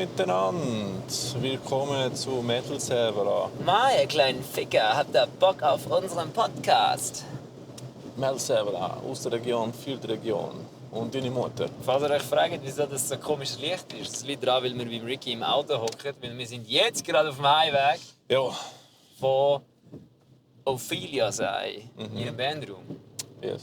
miteinander, willkommen zu Metal Server. Mai, ihr kleinen Ficker, habt ihr Bock auf unseren Podcast? Metal Server aus der Region, für die Region und deine Mutter. Falls ihr euch fragt, wieso das so komisches Licht ist, das liegt daran, weil wir beim Ricky im Auto hocken, weil wir sind jetzt gerade auf dem Heimweg Ja. von Ophelia sei, in ihrem Bandraum. Yes.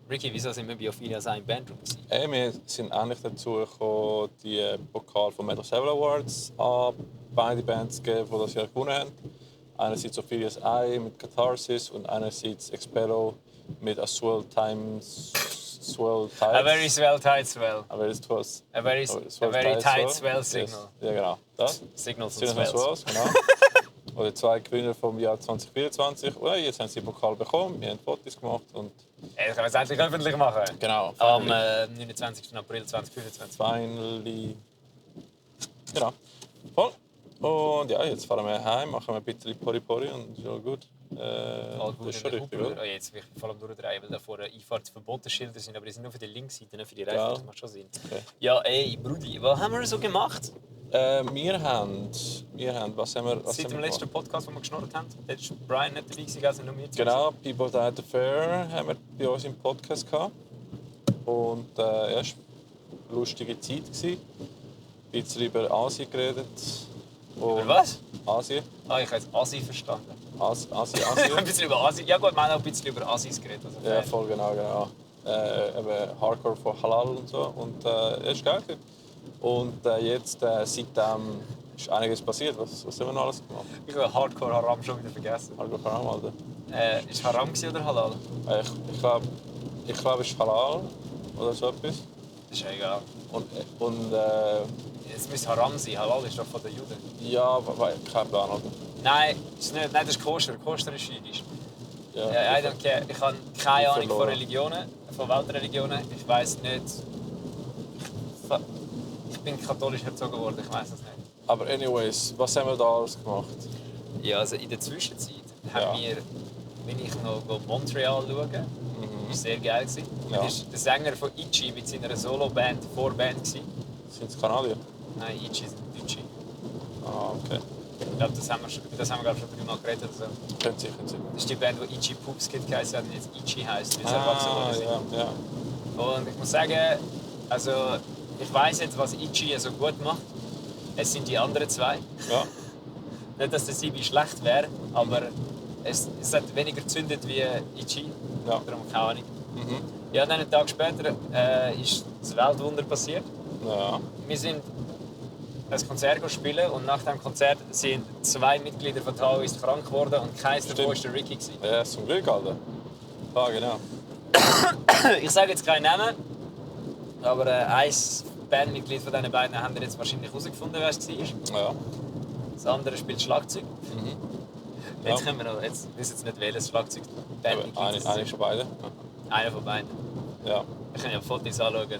Ricky, wieso sind wir bei Ophelia sei im Bandraum? Hey, wir sind endlich dazu gekommen, die Pokal von Metal Server Awards an beide Bands zu geben, die das Jahr gewonnen haben. Einerseits Ophelia's Eye mit Catharsis und einerseits Expero mit A Swell Tides. A very swell tide swell. A very swell. A very tight swell signal. Yes. Ja, genau. Das. Signals Signals and and swells. Swells, genau. Oder 2 Gewinner vom Jahr 2024. Und jetzt haben sie den Pokal bekommen, wir haben Fotos gemacht und... Das können wir jetzt endlich öffentlich machen. Genau. Am 29. April 2025. Finally. Genau. Voll. Und ja, jetzt fahren wir heim, machen wir ein bisschen Pori-Pori und ist all gut. Das ist schon richtig, oder? Oh, jetzt will ich vor allem durchdrehen, weil da vorne Einfahrtsverbotenschilder sind, aber die sind nur für die Linksseite, nicht für die Ja. Rechte. Das macht schon Sinn. Okay. Ja, ey, Brudi, was haben wir so gemacht? Wir haben... Was haben wir Seit dem letzten Podcast, den wir geschnurrt haben. Da war Brian nicht dabei gewesen, also nur wir zwei. Genau, People Died at the Fair haben wir bei uns im Podcast gehabt. Und ja, es war eine lustige Zeit. Ein bisschen über Asien geredet. Über was? Asien. Ah, ich habe jetzt Asi verstanden. Asien. Ein bisschen über Asi. Ja gut, wir haben auch ein bisschen über Asis geredet. Also Ja, voll genau. Eben Hardcore von Halal und so. Und es war geil. Und jetzt, seitdem ist einiges passiert. Was haben wir noch alles gemacht? Ich habe Hardcore Haram schon wieder vergessen. Hardcore Haram, Alter. Ist Haram oder Halal? Ich glaube, es ist Halal oder so etwas. Das ist ja egal. Und Es müsste Haram sein. Halal ist doch von den Juden. ja, kein Plan. Oder? Nein, ist nicht. Nein, das ist Koscher. Koscher ist jüdisch. Ja, I don't care. Ich habe keine Ahnung von verloren. Religionen, von Weltreligionen. Ich weiß nicht. Ich bin katholisch erzogen worden, ich weiß es nicht. Aber anyways, was haben wir da alles gemacht? Ja, also in der Zwischenzeit haben wir, bin ich noch Montreal schauen. Das war sehr geil. Ja. Das war der Sänger von Itchy mit seiner Soloband, Vorband. Sind es Kanadier? Nein, Itchy sind Deutsche. Ah, okay. Ich glaube, das haben wir glaube ich, schon 3-mal geredet. Also. Können Sie. Das ist die Band, die Itchy Poops geheißen hat und jetzt Itchy heisst, weil sie erwachsen worden sind. ja. Und ich muss sagen, also ich weiss jetzt, was Itchy so gut macht. Es sind die anderen zwei. Ja. Nicht, dass der Sibi schlecht wäre, aber es hat weniger gezündet wie Itchy. Ja. Darum keine Ahnung. Ja, dann einen Tag später ist das Weltwunder passiert. Ja. Wir sind ein Konzert spielen und nach dem Konzert sind 2 Mitglieder von Taoist krank geworden und keins davon war der Ricky. Ja, zum Glück, Alter. Ah, genau. Ich sage jetzt keinen Namen, aber ein Bandmitglied von diesen beiden haben wir jetzt wahrscheinlich herausgefunden, wer es war. Ja. Das andere spielt Schlagzeug. Jetzt Ja. können wir noch, jetzt wissen jetzt nicht, welches Schlagzeug Bandmitglied Eine von beiden. Einer von beiden. Ja. Wir können ja Fotos anschauen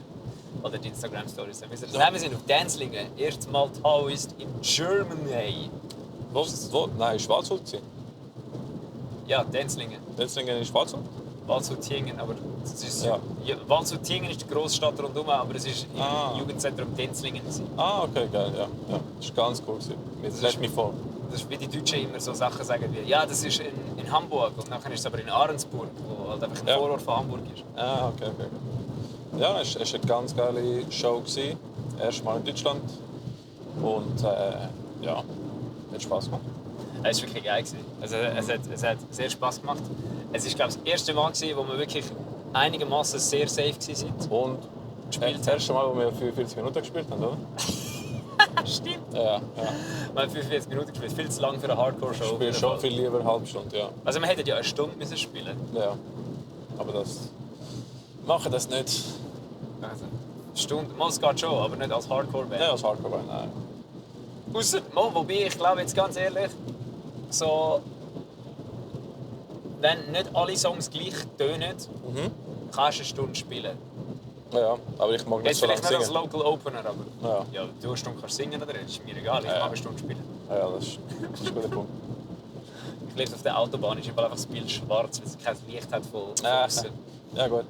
oder die Instagram-Stories. Nein, wir sind auf Danzlingen. Erstmal Taoist in Germany. Wo? Nein, Schwarzwald. Ja, Danzlingen. Letztingen in Schwarzwald? Waldshut-Tiengen, aber es ist, Ja. Waldshut-Tiengen ist die Großstadt rundherum, aber es ist im Jugendzentrum Danzlingen. Ah, okay, geil, ja. Das war ganz cool. Mit Let Me Fall. Das ist wie die Deutschen immer so Sachen sagen wie, ja, das ist in Hamburg und dann ist es aber in Ahrensburg, wo halt einfach ein Vorort von Hamburg ist. Ah, okay. Ja, es war eine ganz geile Show. Erstmal in Deutschland. Und ja, hat Spaß gemacht. Es war wirklich geil. Also, es hat sehr Spass gemacht. Es war, glaube ich, das erste Mal, wo wir wirklich einigermaßen sehr safe waren. Und Gespielt das erste Mal, wo wir 45 Minuten gespielt haben, oder? Stimmt. Ja. Wir haben 45 Minuten gespielt, viel zu lang für eine Hardcore-Show. Ich spiele schon viel lieber eine halbe Stunde, ja. Also wir hätten ja eine Stunde müssen spielen. Ja. Aber das... Machen das nicht. Also, eine Stunde, mal es geht schon, aber nicht als Hardcore-Band. Ja, als Hardcore, nein. Ausser, wobei ich glaube jetzt ganz ehrlich, so, wenn nicht alle Songs gleich tönen, kannst du eine Stunde spielen. Ja, aber ich mag nicht Jetzt so lange vielleicht nicht als singen. Local Opener, aber Ja. du eine Stunde kannst singen oder ist mir egal, ich mag eine Stunde spielen. Ja, das ist ein guter Punkt. Ich lebe auf der Autobahn, ist überall einfach das Bild schwarz, weil es kein Licht hat von außen. Ja gut,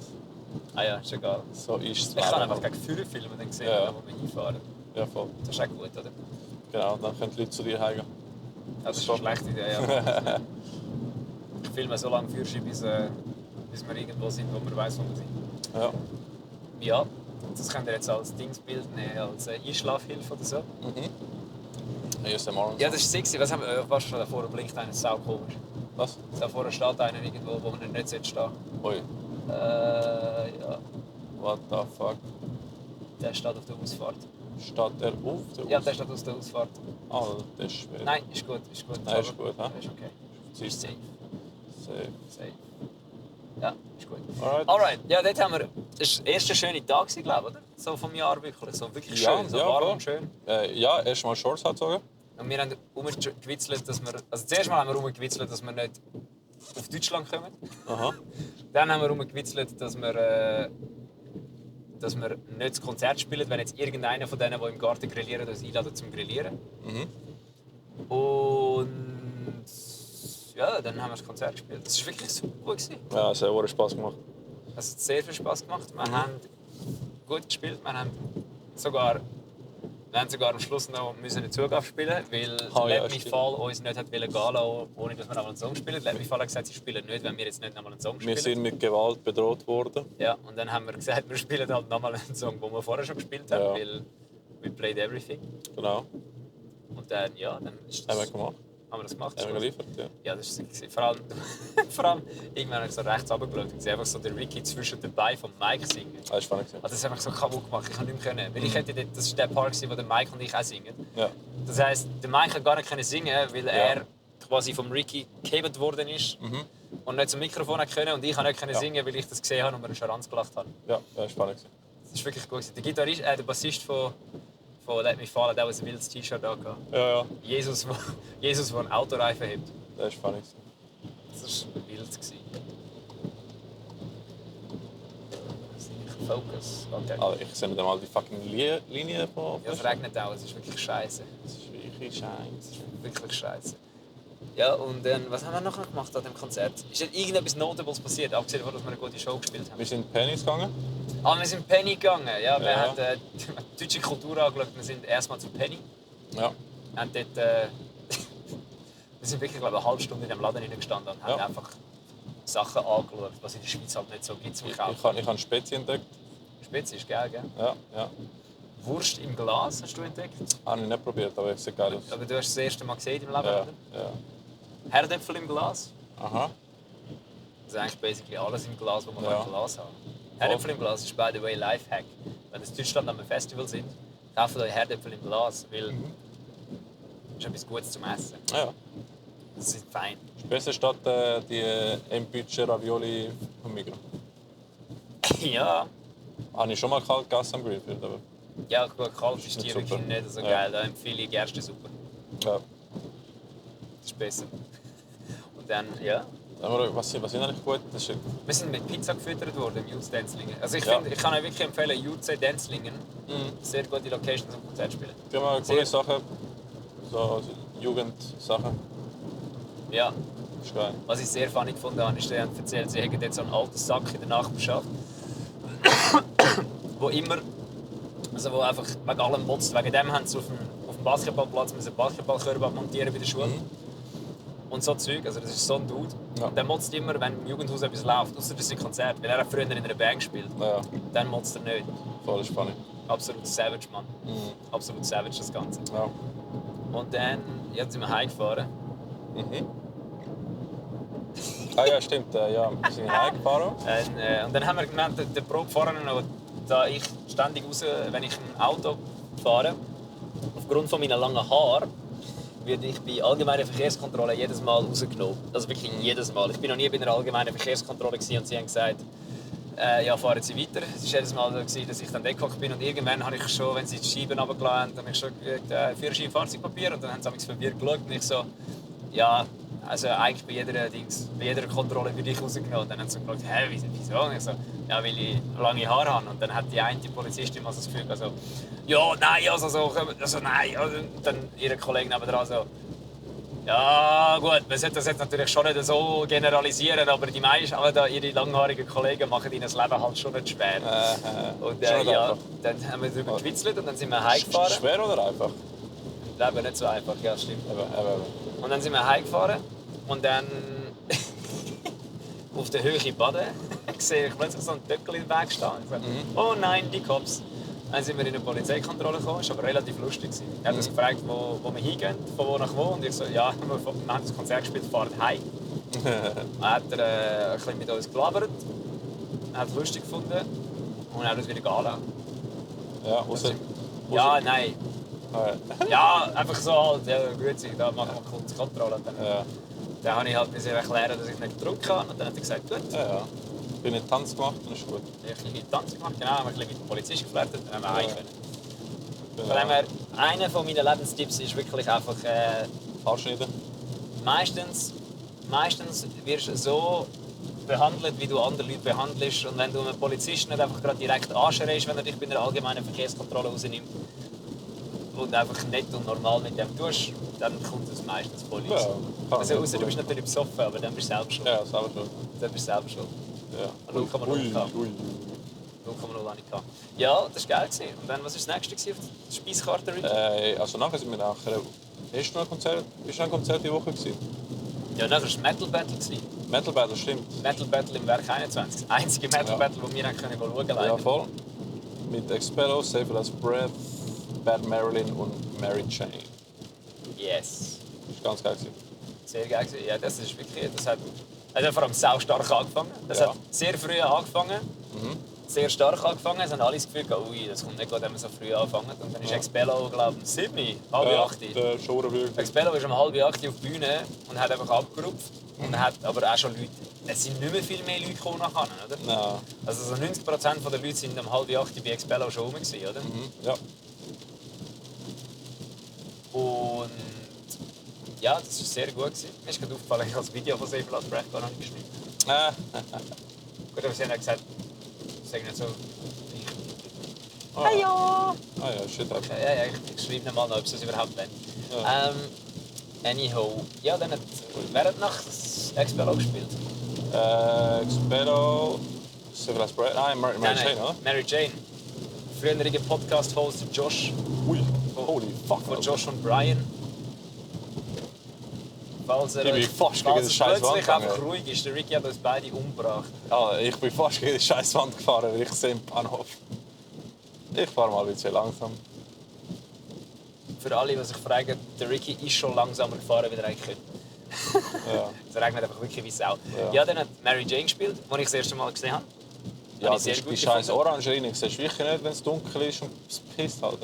Ah ja, ist egal. so ist es. Ich kann einfach gegen Führer filmen, dann sehen wir, Ja. wo wir hinfahren. Ja, voll. Das ist auch gut, oder? Genau, dann können die Leute zu dir heimgehen. Das ist eine schlechte Idee, ja. Ich filme so lange Führerschein, bis wir irgendwo sind, wo man weiss, wo wir sind. Ja. Ja, das könnt ihr jetzt als Dingsbild nehmen, als Einschlafhilfe oder so. ASMR und Ja, so. das ist sexy. Was haben wir? Was schon da vorne blinkt einer sau komisch. Was? Da vorne steht einer irgendwo, wo man nicht stehen sollte. Ui. Ja. What the fuck? Der steht auf der Ausfahrt. Steht der auf der Ja, der steht auf der Ausfahrt. Alter Schwede. Nein, ist gut, ist gut. Nein, ist gut, hä? Ist okay. Ist safe. Safe. Safe. Ja, ist gut. Alright. Ja, dort haben wir... Das war der erste schöne Tag, glaube ich, oder? So vom Jahr wirklich. So wirklich Ja, schön, so ja, warm voll. und schön. Ja, erstmal Shorts angezogen. Und wir haben rumgewitzelt, dass wir... Also zuerst mal haben wir rumgewitzelt, dass wir nicht auf Deutschland kommen. Aha. Dann haben wir rumgewitzelt, dass wir nicht das Konzert spielen, wenn jetzt irgendeiner von denen, die im Garten grillieren, uns einladen zum Grillieren. Und ja, dann haben wir das Konzert gespielt. Das war wirklich super gut. Ja, es hat Spaß gemacht. Es hat sehr viel Spass gemacht. Wir haben gut gespielt. Wir haben sogar am Schluss noch eine Zugabe spielen, weil Let Me Fall uns nicht hat gehen lassen, ohne dass wir nochmal einen Song spielen. Let Me Fall hat gesagt, sie spielen nicht, wenn wir jetzt nicht nochmal einen Song spielen. Wir sind mit Gewalt bedroht worden. Ja, und dann haben wir gesagt, wir spielen halt nochmal einen Song, den wir vorher schon gespielt haben, Ja. weil we played everything. Genau. Und dann, ja, dann ist das, Haben wir gemacht. haben wir das gemacht. Haben wir geliefert, ja. Ja, das war sick. Vor allem, irgendwann habe ich so rechts runtergeschaut und gesehen, einfach so der Ricky zwischen den Beinen von Mike singen. Das war spannend. Also das hat mich so kaputt gemacht, ich konnte nicht mehr können. Weil ich hätte dort, das war der Part, wo der Mike und ich auch singen. Ja. Das heisst, der Mike hat gar nicht singen, weil er quasi vom Ricky gehebt worden ist und nicht zum Mikrofon können. Und ich konnte nicht singen, weil ich das gesehen habe und mir einen Schranz gelacht habe. Ja, das war spannend. Das ist wirklich gut. Der Gitarrist, der Bassist von Let Me Fall, der hat ein wildes T-Shirt angehabt. Ja. Jesus, der einen Autoreifen hebt. Das war spannend. Das war wild. Focus. Okay. Aber ich sehe nicht einmal die fucking Linie von. Ja, es regnet auch, es ist wirklich scheiße. Das ist wirklich scheiße. Es ist wirklich scheiße. Ja, und dann, was haben wir noch gemacht an dem Konzert? Ist denn irgendetwas Notables passiert, abgesehen davon, dass wir eine gute Show gespielt haben? Wir sind Pennies gegangen. Wir sind Penny gegangen. Ja, wir Ja. haben die deutsche Kultur angeschaut. Wir sind erstmal zu Penny. Ja. Haben dort, wir sind wirklich, glaube ich, eine halbe Stunde in dem Laden gestanden und haben einfach Sachen angeschaut, was in der Schweiz halt nicht so gibt zum Kaufen. Ich habe Spezi entdeckt. Spezi ist geil, gell? Ja. Wurst im Glas hast du entdeckt. Habe ich nicht probiert, aber es sieht geil aus. Aber du hast es das erste Mal gesehen im Leben, Ja. oder? Ja. Herdäpfel im Glas. Aha. Das ist eigentlich basically alles im Glas, was man Ja. im Glas haben kann. Herdäpfel im Glas ist, by the way, Lifehack. Wenn ihr in Deutschland an einem Festival sind, kauft euch Herdäpfel im Glas, weil das ist etwas Gutes zum Essen. Ja. Das ist fein. Besser statt die M-Budget Ravioli vom Migros. Ja, Habe ich schon mal kalt gegessen am Grillfield, aber ja gut, kalt ist nicht die super. wirklich nicht so Ja. geil. Da empfehle ich Gerstensuppe. ja. Das ist besser. Und dann, ja. Aber was sind eigentlich gut? Das ist, Wir sind mit Pizza gefüttert worden im Youth Denzlingen. Also ich Ja. finde, ich kann euch wirklich empfehlen, Youth Denzlingen. Sehr gute Location zum Konzert spielen. gehen wir Sehr- coole Sachen, so Jugendsachen. Ja. Das ist geil. Was ich sehr funny gefunden habe, ist, sie haben erzählt, sie hätten jetzt so einen alten Sack in der Nachbarschaft, wo immer, also wo einfach wegen allem motzt. Wegen dem haben sie auf dem Basketballplatz einen Basketballkörper montieren bei der Schule. Und so Zeug, also das ist so ein Dude. Ja. Der motzt immer, wenn im Jugendhaus etwas läuft, außer das ist ein Konzert, weil er hat früher in einer Band gespielt. Ja, Dann motzt er nicht. voll spannend. Absolut savage, Mann. Absolut savage, das Ganze. Ja. Und dann sind wir heimgefahren. Ah ja, stimmt. Ja, wir sind heimgefahren. Und dann haben wir gemeint, der Probefahrer noch, da ich ständig raus, wenn ich im Auto fahre, aufgrund von meiner langen Haare, werde ich bei allgemeinen Verkehrskontrollen jedes Mal rausgenommen. Also wirklich jedes Mal. Ich bin noch nie bei einer allgemeinen Verkehrskontrolle und sie haben gesagt, ja, fahren Sie weiter. Es war jedes Mal so, dass ich dann weggehockt bin und irgendwann habe ich schon, wenn sie die Scheiben runtergelassen haben, habe ich schon gesagt, Führerschein, Fahrzeugpapier und dann haben sie mich verwirrt geschaut und ich so, ja, also eigentlich bei jeder Kontrolle würde ich rausgenommen. Und dann haben sie gefragt, hä, wieso? Und ich so, ja, weil ich lange Haare habe. Und dann hat die eine Polizistin mal so das Gefühl, also, ja, nein, also nein. Und dann ihre Kollegen nebenan so, Ja, gut, man sollte das jetzt natürlich schon nicht so generalisieren, aber die meisten, ihre langhaarigen Kollegen machen ihnen das Leben halt schon nicht schwer. Und schon nicht ja, einfach. dann haben wir darüber gewitzelt und dann sind wir heimgefahren. Schwer oder einfach? Leben nicht so einfach, ja, stimmt. Eben. Und dann sind wir heimgefahren und dann auf der Höhe baden sehe ich plötzlich so einen Töckel im Weg stehen. Ich sage, oh nein, die Cops. Dann sind wir in eine Polizeikontrolle gekommen, das war aber relativ lustig. Er hat uns gefragt, wo wir hingehen, von wo nach wo. Und ich so, ja, wir haben das Konzert gespielt, fahren heim. Dann hat er ein bisschen mit uns gelabert, hat es lustig gefunden und hat uns wieder gehen lassen. Ja, nein. Ja, einfach so halt, ja, grüezi, da machen wir kurz Kontrolle. Dann habe ich halt erklären, dass ich nicht gedrückt habe und dann hat er gesagt, gut. Ja. Ich habe einen Tanz gemacht, dann ist gut. Ich habe ein bisschen Tanz gemacht, genau, haben wir ein bisschen mit dem Polizist geflirtet und dann haben wir heim können. Genau. Von dem her, einer meiner Lebenstipps ist wirklich einfach, Anschneiden. meistens wirst du so behandelt, wie du andere Leute behandelst. Und wenn du einen Polizisten nicht einfach gerade direkt anschreist, wenn er dich bei einer allgemeinen Verkehrskontrolle rausnimmt und einfach nett und normal mit dem tust, dann kommt es meistens voll raus. Ja, Also, außer du bist natürlich besoffen, aber dann bist du selber schuld. Ja, selber schon. Dann bist du selber schuld. Ja. 0,0 gehabt. 0,0 habe ich gehabt. Ja, das war geil. Und dann, was war das nächste auf der Speiskarte? Also nachher sind wir nachher... Ist noch ein Konzert die Woche gewesen? Ja, nachher war es Metal Battle. Metal Battle, stimmt. Metal Battle im Werk 21. Das einzige Metal Battle, das wir schauen können. Ja, voll. Mit Expello, Save Last Breath, Bad Marilyn und Mary Jane. Yes. Das war ganz geil. Sehr geil. Ja, das ist wirklich... Das hat vor allem sau stark angefangen. Das hat sehr früh angefangen. Sehr stark angefangen. Es haben alle das Gefühl gehabt, ui, das kommt nicht gut, wenn wir so früh anfangen. Und dann ist Expello, glaube ich, 7, halb 8. Expello ist um halb 8 auf die Bühne und hat einfach abgerupft. Und hat aber auch schon Leute... Es sind nicht mehr viel mehr Leute gekommen nachher, oder? Nein. Also so 90% der Leute sind um 7:30 bei Expello schon rum, oder? Ja. Und ja, das war sehr gut. Mir ist gerade aufgefallen, ich habe das Video von Save Last Breath gar noch nicht geschnitten. Gut, aber sie haben ja gesagt, sagen nicht so... Hey ja! Ah ja, shit. Okay, ja, ich schreibe nicht mal noch, ob sie es überhaupt wollen. Ja. Anyhow, ja, dann wer hat nach Expello gespielt? Expello, Save Last Breath. Nein, Mary Jane, oder? Mary Jane. Früheriger Podcast-Host Josh. Ui, holy fuck. Von Josh und Brian. Falls er, Ich bin fast gegen falls die es scheiß Wand plötzlich einfach gegangen. ruhig ist, der Ricky hat uns beide umgebracht. Ja, ich bin fast gegen die scheiß Wand gefahren, weil ich sehe im Bahnhof. Ich fahre mal ein bisschen langsam. Für alle, die sich fragen, der Ricky ist schon langsamer gefahren, wie er eigentlich könnte. Ja. Es regnet einfach wirklich wie Sau. Ja. Ja, dann hat Mary Jane gespielt, die ich das erste Mal gesehen habe. Ja, Habe das ich sehr ist gut die scheiß gefunden. Orange-Linie. Du siehst wirklich nicht, wenn es dunkel ist und es pisst halt.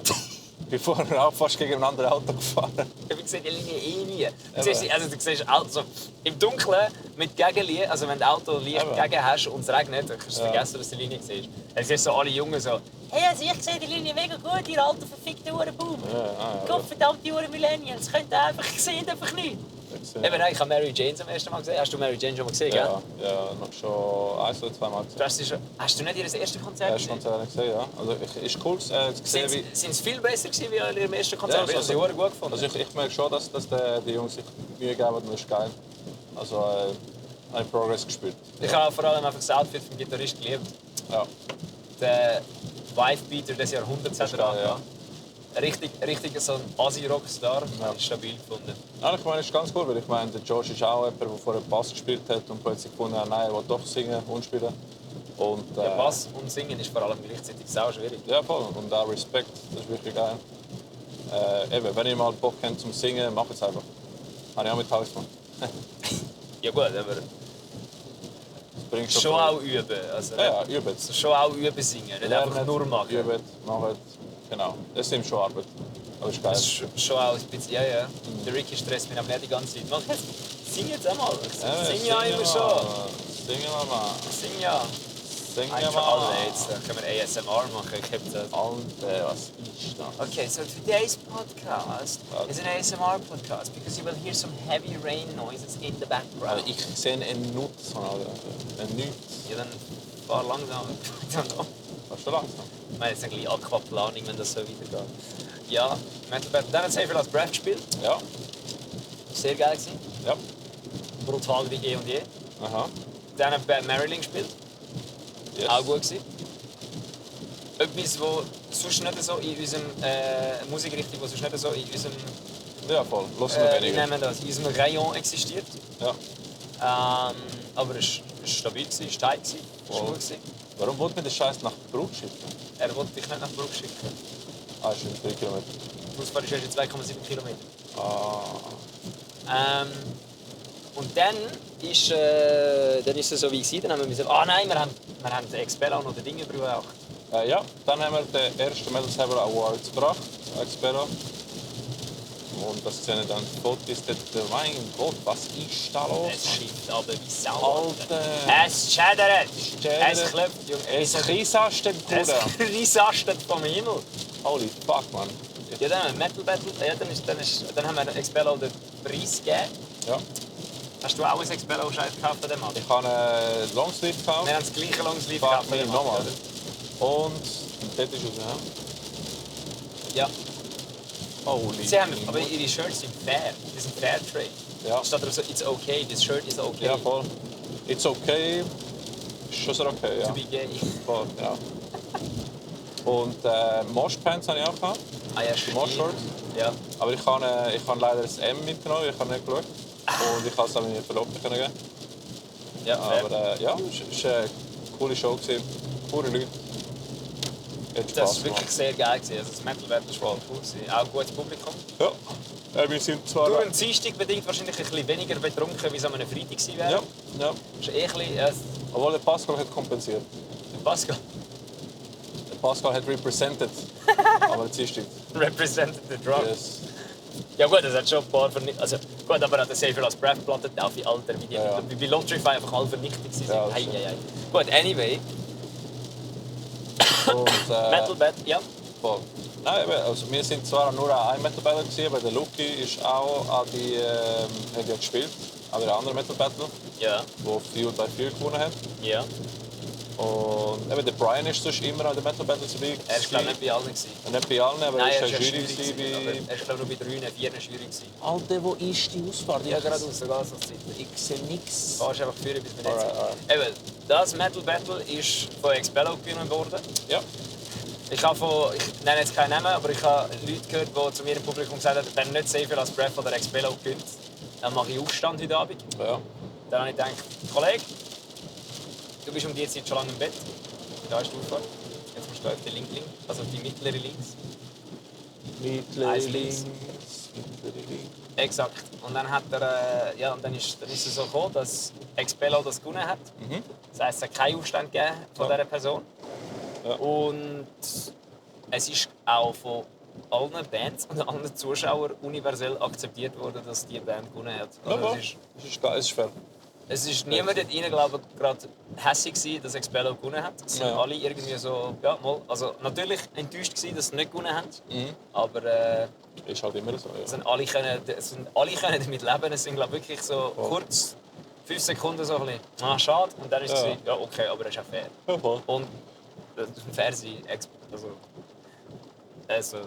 Ich bin vorher auch fast gegen ein anderes Auto gefahren. Ich sehe die Linie eh nie. Du siehst, du siehst also im Dunkeln mit Gegenlinie, also wenn du Auto Licht Eben. gegen hast und es regnet, dann kannst du vergessen, dass du die Linie siehst. Dann siehst du so alle Jungen so, Hey, also ich sehe die Linie mega gut, ihr alten verfickten Uhrenboomer. Ja. Gottverdammte Uhren-Millennials, könnt ihr einfach, sehen einfach nicht. eben nein, ich habe Mary Jane zum ersten Mal gesehen. Hast du Mary Jane schon mal gesehen, gell? Ja, noch schon 1 oder 2 Mal gesehen. Hast du nicht ihr erstes Konzert Ja, schon gesehen? gesehen, ja. Also ist cool zu sehen, wie... Sind sie viel besser gewesen wie in ihrem ersten Ja, Konzert? Ich habe sie sehr gut gefunden. Also ich merke schon, dass die Jungs sich Mühe geben und das ist geil. Also habe ich Progress gespürt. Ich habe vor allem einfach das Outfit vom Gitarrist geliebt. Ja. Der Wife-Beater des Jahrhunderts hat er geil, angehabt. Richtig so ein Asi-Rockstar. Ja. Stabil gefunden. Ja, ich meine, es ist ganz cool, weil ich meine, der Josh ist auch jemand, der vorher Bass gespielt hat und plötzlich gefunden hat, nein, er will doch singen und spielen. Und, Ja, Bass und Singen ist vor allem gleichzeitig sau schwierig. Ja, voll. Und auch Respekt, das ist wirklich geil. Eben, wenn ihr mal Bock habt zum Singen, macht es einfach. Habe ich auch mit Alex gemacht. Ja gut, aber Das bringt schon viel. auch üben. Also, Ja, üben. schon auch üben singen, nicht einfach nur machen. Üben, machen. Genau. Das ist eben schon Arbeit. Aber ist geil. Das ist schon auch ein bisschen, ja. Der Ricky stresst mich aber nicht die ganze Zeit. Man, sing jetzt einmal. Sing ja immer schon. Singen wir mal. Sing ja. Singen wir Einfach mal. alle jetzt. Dann können wir ASMR machen. Ich hab das. Alter, was ist das? Okay, so today's podcast is an ASMR podcast because you will hear some heavy rain noises in the background. Also ich sehe einen Nutzen, Alter. Ein Nichts. Ja, dann fahr langsam. Fast schon langsam. Ich meine, jetzt ein bisschen Aquaplaning, wenn das so weitergeht. Ja, Metal Battle. Dann hat Save Last Breath gespielt. Ja. Sehr geil gewesen. Ja. Brutal wie eh und je. Aha. Dann hat Bad Marilyn gespielt. Yes. Auch gut gewesen. Etwas, was sonst nicht so in unserem Musikrichtung, was sonst nicht so in unserem Ja, voll. Lass wir wie weniger. nennen das, in unserem Rayon existiert. Ja. Aber es war stabil, es war tight, es war Voll. gut gewesen. Warum wollte man den Scheiß nach Bruck schicken? Er wollte dich nicht nach Brugg schicken. Ah, ist in 3 Kilometer. Die Ausfahrt ist erst 2,7 Kilometer. Ah. Und dann ist es so wie gewesen, dann haben wir gesagt, nein, wir haben den Expello noch den Ding überbracht. Ja, dann haben wir den ersten Metal Saber Award gebracht, Expello. Und das sehen dann Fotos dort. Mein Gott, was ist da los? Es schiebt aber wie Sau. Alter! Es schädert! Schädert. Es klopft, Junge. Es kriesastet, Es Bruder! krisastet vom Himmel. Holy fuck, man. Ja, dann haben wir Metal Battle, dann haben wir den Expello den Preis gegeben. Ja. Hast du auch ein Expello-Scheiß gekauft an dem Abend? Ich habe einen Longsleeve gekauft. Wir haben das gleiche Longsleeve Fuck, gekauft. mit wie dem dem Abend, nochmal. oder? Und dort ist es, Ja. Holy. Sie haben, aber ihre Shirts sind fair. Die sind fair trade. Ja. Statt so, it's okay, this shirt is okay. Ja, voll. It's okay. Ist schon sehr okay, ja. To be gay. Voll, ja. Und Moshpants habe ich auch gehabt. Ah ja, schön. Moshshorts. Ja. Aber ich habe leider das M mitgenommen, ich habe nicht geschaut. Und ich kann es dann nicht Verlobten geben. Ja, fair. Aber ja, es war eine coole Show. Coole Leute. Hat Das Spaß war wirklich gemacht. sehr geil. Also das Metal Battle war cool. Auch ein gutes Publikum. Ja. Wir sind zwar... Durch den Dienstag bedingt wahrscheinlich ein bisschen weniger betrunken, wie es an einem Freitag gewesen wäre. Ja, ja. Das ist eh ein bisschen... Obwohl der Pascal hat kompensiert. Pascal Der Pascal hat represented. Aber es ist nicht. represented the drug. Yes. Ja gut, das hat schon ein paar vernichtet. Also gut, aber er hat sehr viel als Breath-Platte auf wie Alter, wie die Ja. wie Lotrify einfach alle vernichtet sind. Ja, das Hei, stimmt. hei, hei. Gut, anyway. Und, Metal Battle, ja. voll. Nein, eben, also wir sind zwar nur an einem Metal Battle gewesen, aber der Lucky ist auch an die, hat ja gespielt, an der anderen Metal Battle, Ja, wo Fuel by Fuel gewonnen hat. ja. Und eben, der Brian ist sonst immer an den Metal Battles dabei. Er war glaube ich nicht bei allen. Gewesen. Nicht bei allen, aber Nein, er er war war ja ja Jury Jury. gewesen Aber bei... er war glaube ich bei 3, 4 Jury. Gewesen. Alter, wo ist die Ausfahrt? Ja, gerade aus, sogar so Zeit. Ich sehe nichts. Du kannst einfach führen, bis wir nicht Alright, sind. Eben, das Metal Battle ist von Expello gewonnen worden. Ja. Ich nenne jetzt keinen Namen, aber ich habe Leute gehört, die zu mir im Publikum gesagt haben, wenn nicht sehr viel als Breath oder Expello gewinnt, dann mache ich Aufstand heute Abend. Ja. Dann habe ich gedacht, Kollege, du bist um die Zeit schon lange im Bett. Da ist die Auffahrt. Jetzt musst du auf den Link, also auf die mittlere links. Mittlere Eins links. links. Mittlere links. Exakt. Und dann hat er, dann ist es so gekommen, dass Expello das gewonnen hat. Das heisst, es hat keinen Aufstand gegeben von Ja. dieser Person. Ja. Und es ist auch von allen Bands und allen Zuschauern universell akzeptiert worden, dass die Band gewonnen hat. Ja, Also ja. es ist, Es ist geil, es ist fair. es ist niemand dort rein, glaube ich, gerade hässlich gewesen, dass Expello gewonnen hat. Es sind Ja. alle irgendwie so, ja, mal, also natürlich enttäuscht gewesen, dass sie nicht gewonnen haben. Aber Ist halt immer so, ja. sind alle können damit leben. Es sind, glaube ich, wirklich so kurz 5 Sekunden so ein bisschen, schade. Und dann ist es Ja. wie, ja, okay, aber es ist auch fair. Ja, voll. Und fair sein, also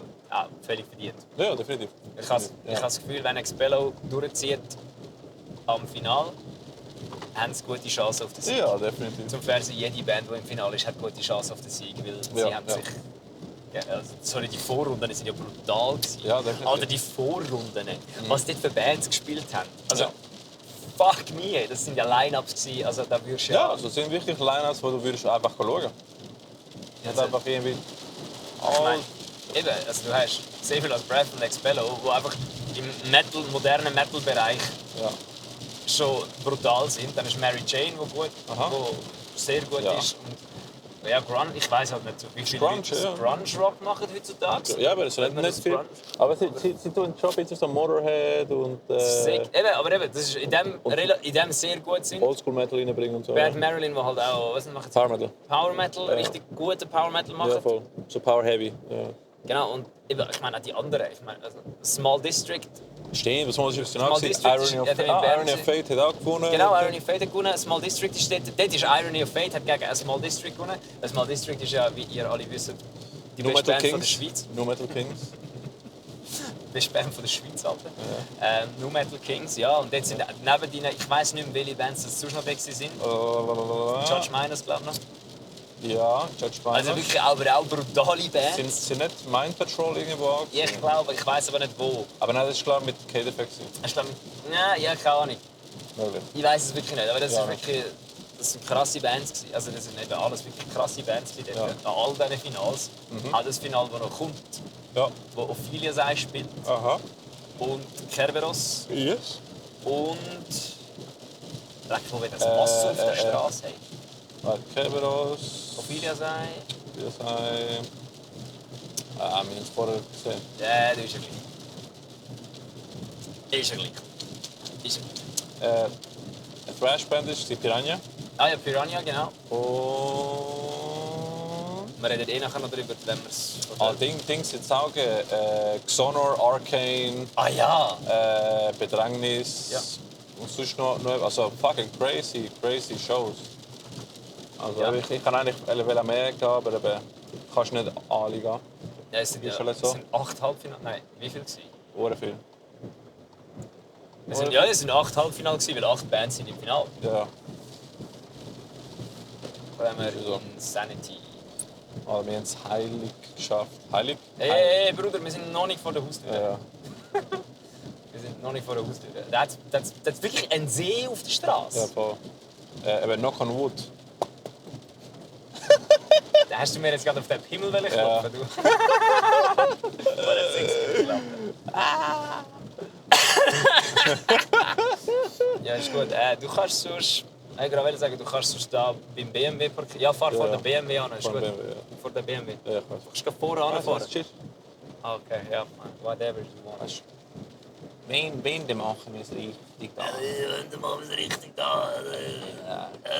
völlig verdient. Ja, definitiv. Ich habe das Gefühl, wenn Expello durchzieht am Finale, haben sie gute Chance auf den Sieg. Ja, definitiv. Zum Fair sein, jede Band, die im Finale ist, hat gute Chance auf den Sieg, weil Ja, sie haben ja. sich... Ja, also, die Vorrunden sind ja brutal gewesen. Ja, definitiv. Alter, die Vorrunden, was dort für Bands gespielt haben. Also, Ja. fuck me, ey, das sind ja Line-Ups gewesen, also da würdest du Ja, also es sind wirklich Line-Ups, wo du würdest einfach schauen. Ja, Nicht einfach irgendwie... Ich meine, eben, also du hast sehr viel als Breath und Expello, die einfach im modernen Metal-Bereich Ja. schon brutal sind. Dann ist Mary Jane, Aha. die sehr gut Ja. ist. Und ja, Grunge, ich weiß halt nicht, so, wie viele Grunge, Leute ja. Grunge-Rock machen heutzutage. Ja, aber es Nennt sind man nicht das viel. Grunge? Aber sie tun schon ein bisschen so Motorhead und Eben, das ist in dem sehr gut sind. Oldschool-Metal reinbringen und so. Bad Marilyn, die halt auch, was machen sie? Power Metal. Power Metal, richtig guten Power Metal machen. Ja, voll. So Power Heavy. Ja. Genau, und eben, ich meine auch die anderen. Ich meine, also Small District. Stimmt, was muss ich Small genau District sagen? ist- Irony of ja, Fate. der mit Irony Bern of Fate hat auch gewonnen. Genau, Irony of Fate hat gewonnen. Small District ist dort ist Irony of Fate hat gegen Small District gewonnen. Small District ist ja, wie ihr alle wisst, die No beste Metal Band von der Kings. Schweiz. No Metal Kings. beste Band von der Schweiz, Alter. Ja. Nu Metal Kings, ja. Und dort sind neben denen, ich weiss nicht mehr, welche Bands das sonst noch weg sind. Judge Miners, glaube ich noch. Ja, Judge Miners. Also wirklich aber auch brutale Bands. Sind sie nicht Mind Patrol irgendwo angesehen? Ich glaube, ich weiss aber nicht wo. Aber nein, das ist klar mit K-Defekt. Ja, keine Ahnung. Möglich. Ich weiss es wirklich nicht, aber das Ja. ist wirklich... Das sind krasse Bands gewesen. Also das sind eben alles wirklich krasse Bands gewesen. Ja. An all diesen Finals. Auch das Final, das noch kommt. Ja. Wo Ophelia Sei spielt. Aha. Und Kerberos. Yes. Und... Wo wir das Bass auf der Straße haben. Kerberos. Ophelia Sei. Wir haben es vorher gesehen. Ja, das ist ja gleich. Ist ja gleich. Eine Thrashband ist die Piranha. Ah ja, Piranha, genau. Und... Wir reden nachher noch darüber, wenn wir es... Dings jetzt sagen. Xonor, Arcane. Ah ja! Bedrängnis. Ja. Und sonst noch... Also fucking crazy Shows. Also Ja. ich kann eigentlich mehr gehen, aber eben kannst nicht alle gehen. Ja, es sind, Ist ja, alles es so? sind 8 Halbfinale... Nein, wie viel gewesen? Sehr viel. Es sind 8 Halbfinale gewesen, weil 8 Bands sind im Finale. Ja. Dann haben wir So. Insanity. Aber wir haben es heilig geschafft. Heilig? Hey, Bruder, wir sind noch nicht vor der Haustür. Ja. Wir sind noch nicht vor der Haustür. Das ist wirklich ein See auf der Straße. Ja, voll. Eben Knock on Wood. Da hast du mir jetzt gerade auf den Himmel klopfen, Ja. du. Das ist geklappt. Ja, ist gut. Du kannst sonst... Ich wollte sagen, du kannst sonst da beim BMW parkieren. Ja, fahr vor der BMW an, ist Vor gut. dem BMW, ja. Vor der BMW. Ja, ich weiß. Du kannst vorne anfahren. Shit. Ah, okay, ja, whatever you want. Wände machen ist richtig da. Dann machen wir es richtig da.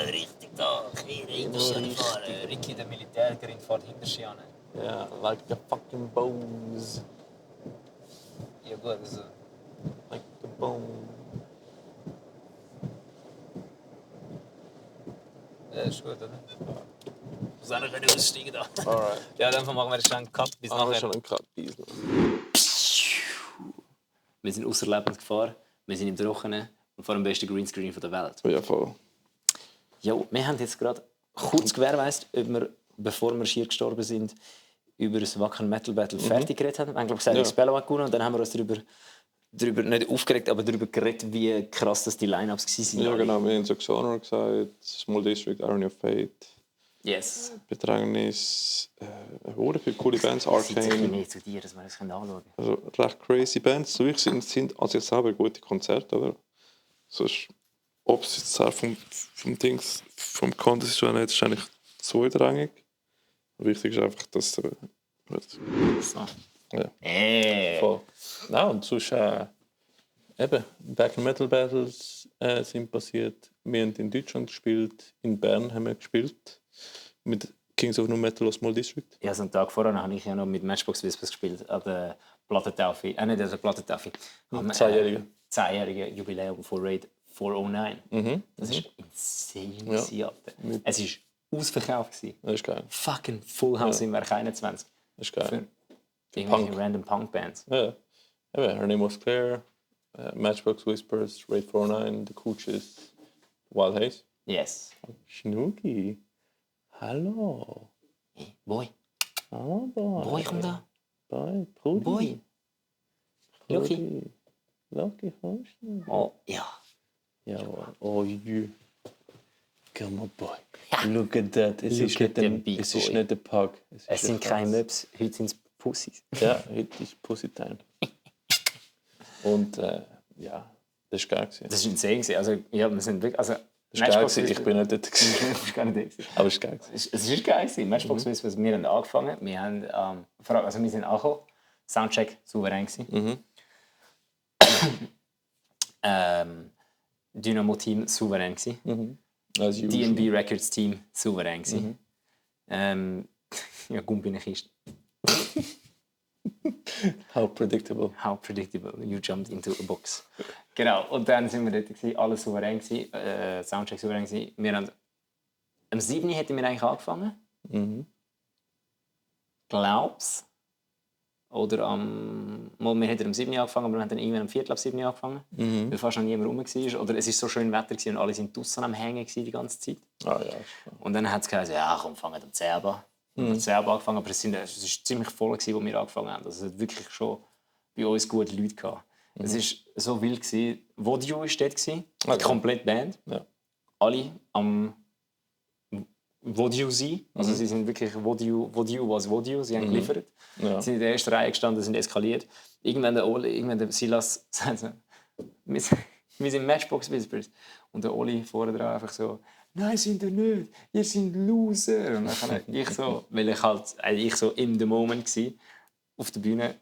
Richtig da. Hinterschiene fahren. Ricky, der Militärgrind, fährt Hinterschiene. Ja, like the fucking bows. Ja gut, also... Like the bone. Ja, ist gut, oder? Muss auch noch aussteigen da. Alright. Ja, dann machen wir schon einen Cut bis Haben wir nachher. schon einen Cut. Wir sind außer Lebens gefahren, wir sind im Trockenen und vor dem besten Greenscreen der Welt. Ja, voll. Jo, wir haben jetzt gerade kurz gewährleistet, ob wir, bevor wir schier gestorben sind, über das Wacken Metal Battle fertig geredet haben. Wir haben, glaube ich, gesagt, Ja. Spello hat gewonnen und dann haben wir uns darüber nicht aufgeregt, aber darüber geredet, wie krass das die Line-Ups waren. Ja, genau. Wir haben so Xonor gesagt, Small District, Irony of Fate, Yes. Bedrängnis, viele coole Bands, Es ist ein bisschen Arcane. mehr zu dir, dass wir das anschauen können. Also recht crazy Bands. So ich sind an sich selber gute Konzerte, oder? Sonst, ob es jetzt auch vom Dings, vom Content ist oder nicht, ist eigentlich zweitrangig. Wichtig ist einfach, dass der... So. Ja. Voll. Nein, und sonst eben, Back Metal Battles sind passiert. Wir haben in Deutschland gespielt, in Bern haben wir gespielt. Mit Kings of Nu Metal aus Small District. Ja, so einen Tag vorher habe ich ja noch mit Matchbox Whispers gespielt an der Plattentaufe. Nicht an der Plattentaufe. 10-jährige Jubiläum von Raid 409. Das war insane. Ja. Alter. Es war ausverkauft. Das ist geil. Fucking Full House im Werk 21. Das ist geil. Für irgendwelche random Punk-Bands. Ja. Eben, Her Name Was Claire, Matchbox Whispers, Raid 409, The Cooches, Wild Haze. Yes. Schnucki. Hallo. Hey, Boy. Hallo, Boy. Boy, komm da. Boy, Brudi. Boy. Lucky. Lucky, kommst du? Oh, ja. Jawohl. Oh, you. Come on, boy. Look at that. Es Look ist at them big es ist boy. nicht der Pug. Es sind keine Möps, heute sind es Pussys. Ja, heute ist Pussy Time. Und ja, das war geil. Das war insane. Also, ja, wir sind wirklich... Also, Das war geil. Ich bin nicht dort. Das war gar nicht da. Aber es war geil. Es war geil. Matchbox Whispers, wir haben angefangen. Wir haben, also wir sind angekommen. Soundcheck souverän gewesen. Dynamo Team souverän gewesen. As usual. DNB Records Team souverän gewesen. Ja, Gumpi in der Kiste. How predictable. How predictable. You jumped into a box. Genau. Und dann sind wir dort gewesen, alles souverän gewesen, Soundcheck souverän gewesen. Wir haben am 7. hätten wir eigentlich angefangen. Glaub's. oder wir hätten um 7 Uhr angefangen, aber wir haben dann irgendwann um 7 Uhr angefangen, weil fast noch niemand rum war. Oder es war so schön Wetter und alle sind draussen am Hängen die ganze Zeit. Ah, ja. Und dann hat es gesagt, ja komm, fangen wir um 10 Uhr an. Wir haben um 10 Uhr angefangen, aber es war ziemlich voll, als wir angefangen haben. Also es hat wirklich schon bei uns gute Leute gehabt. Es war so wild. Vodio war dort, die komplette Band. Ja. Alle am Vodio sein. Also sie sind wirklich Vodio was Vodio. Sie haben geliefert. Ja. Sie sind in der ersten Reihe gestanden, sind eskaliert. Irgendwann der Silas sagt so, wir sind Matchbox Whispers. Und der Oli vorne dran einfach so, nein, sind ihr nicht, ihr seid Loser. Und dann ich so, weil ich so in the moment war, auf der Bühne,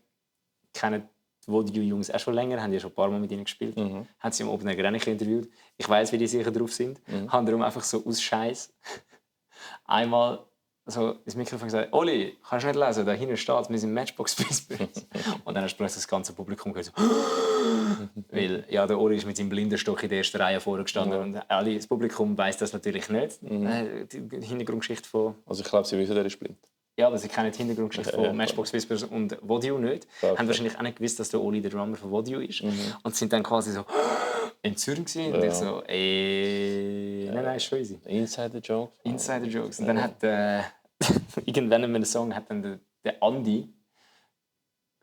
kennen die Jungs auch schon länger, haben ja schon ein paar Mal mit ihnen gespielt, haben sie am Open Air Grenich interviewt. Ich weiss, wie die sicher drauf sind. Haben darum einfach so aus Scheiß einmal so ins Mikrofon gesagt, Oli, kannst du nicht lesen, da hinten steht, wir sind Matchbox Whispers. Und dann hast du plötzlich das ganze Publikum gehört, so, weil ja, der Oli ist mit seinem Blindenstock in der ersten Reihe vorgestanden und das Publikum weiss das natürlich nicht. Die Hintergrundgeschichte von... Also ich glaube, sie wissen, der ist blind. Ja, aber sie kennen die Hintergrundgeschichte von Matchbox Whispers und Vodio nicht. Okay. Haben wahrscheinlich auch nicht gewusst, dass der Oli der Drummer von Vodio ist. Und sind dann quasi so in Zürich gewesen. Und ich so, nein, ist schon easy. Insider Jokes. Insider Jokes. Und dann hat irgendwann in einem Song hat dann der Andi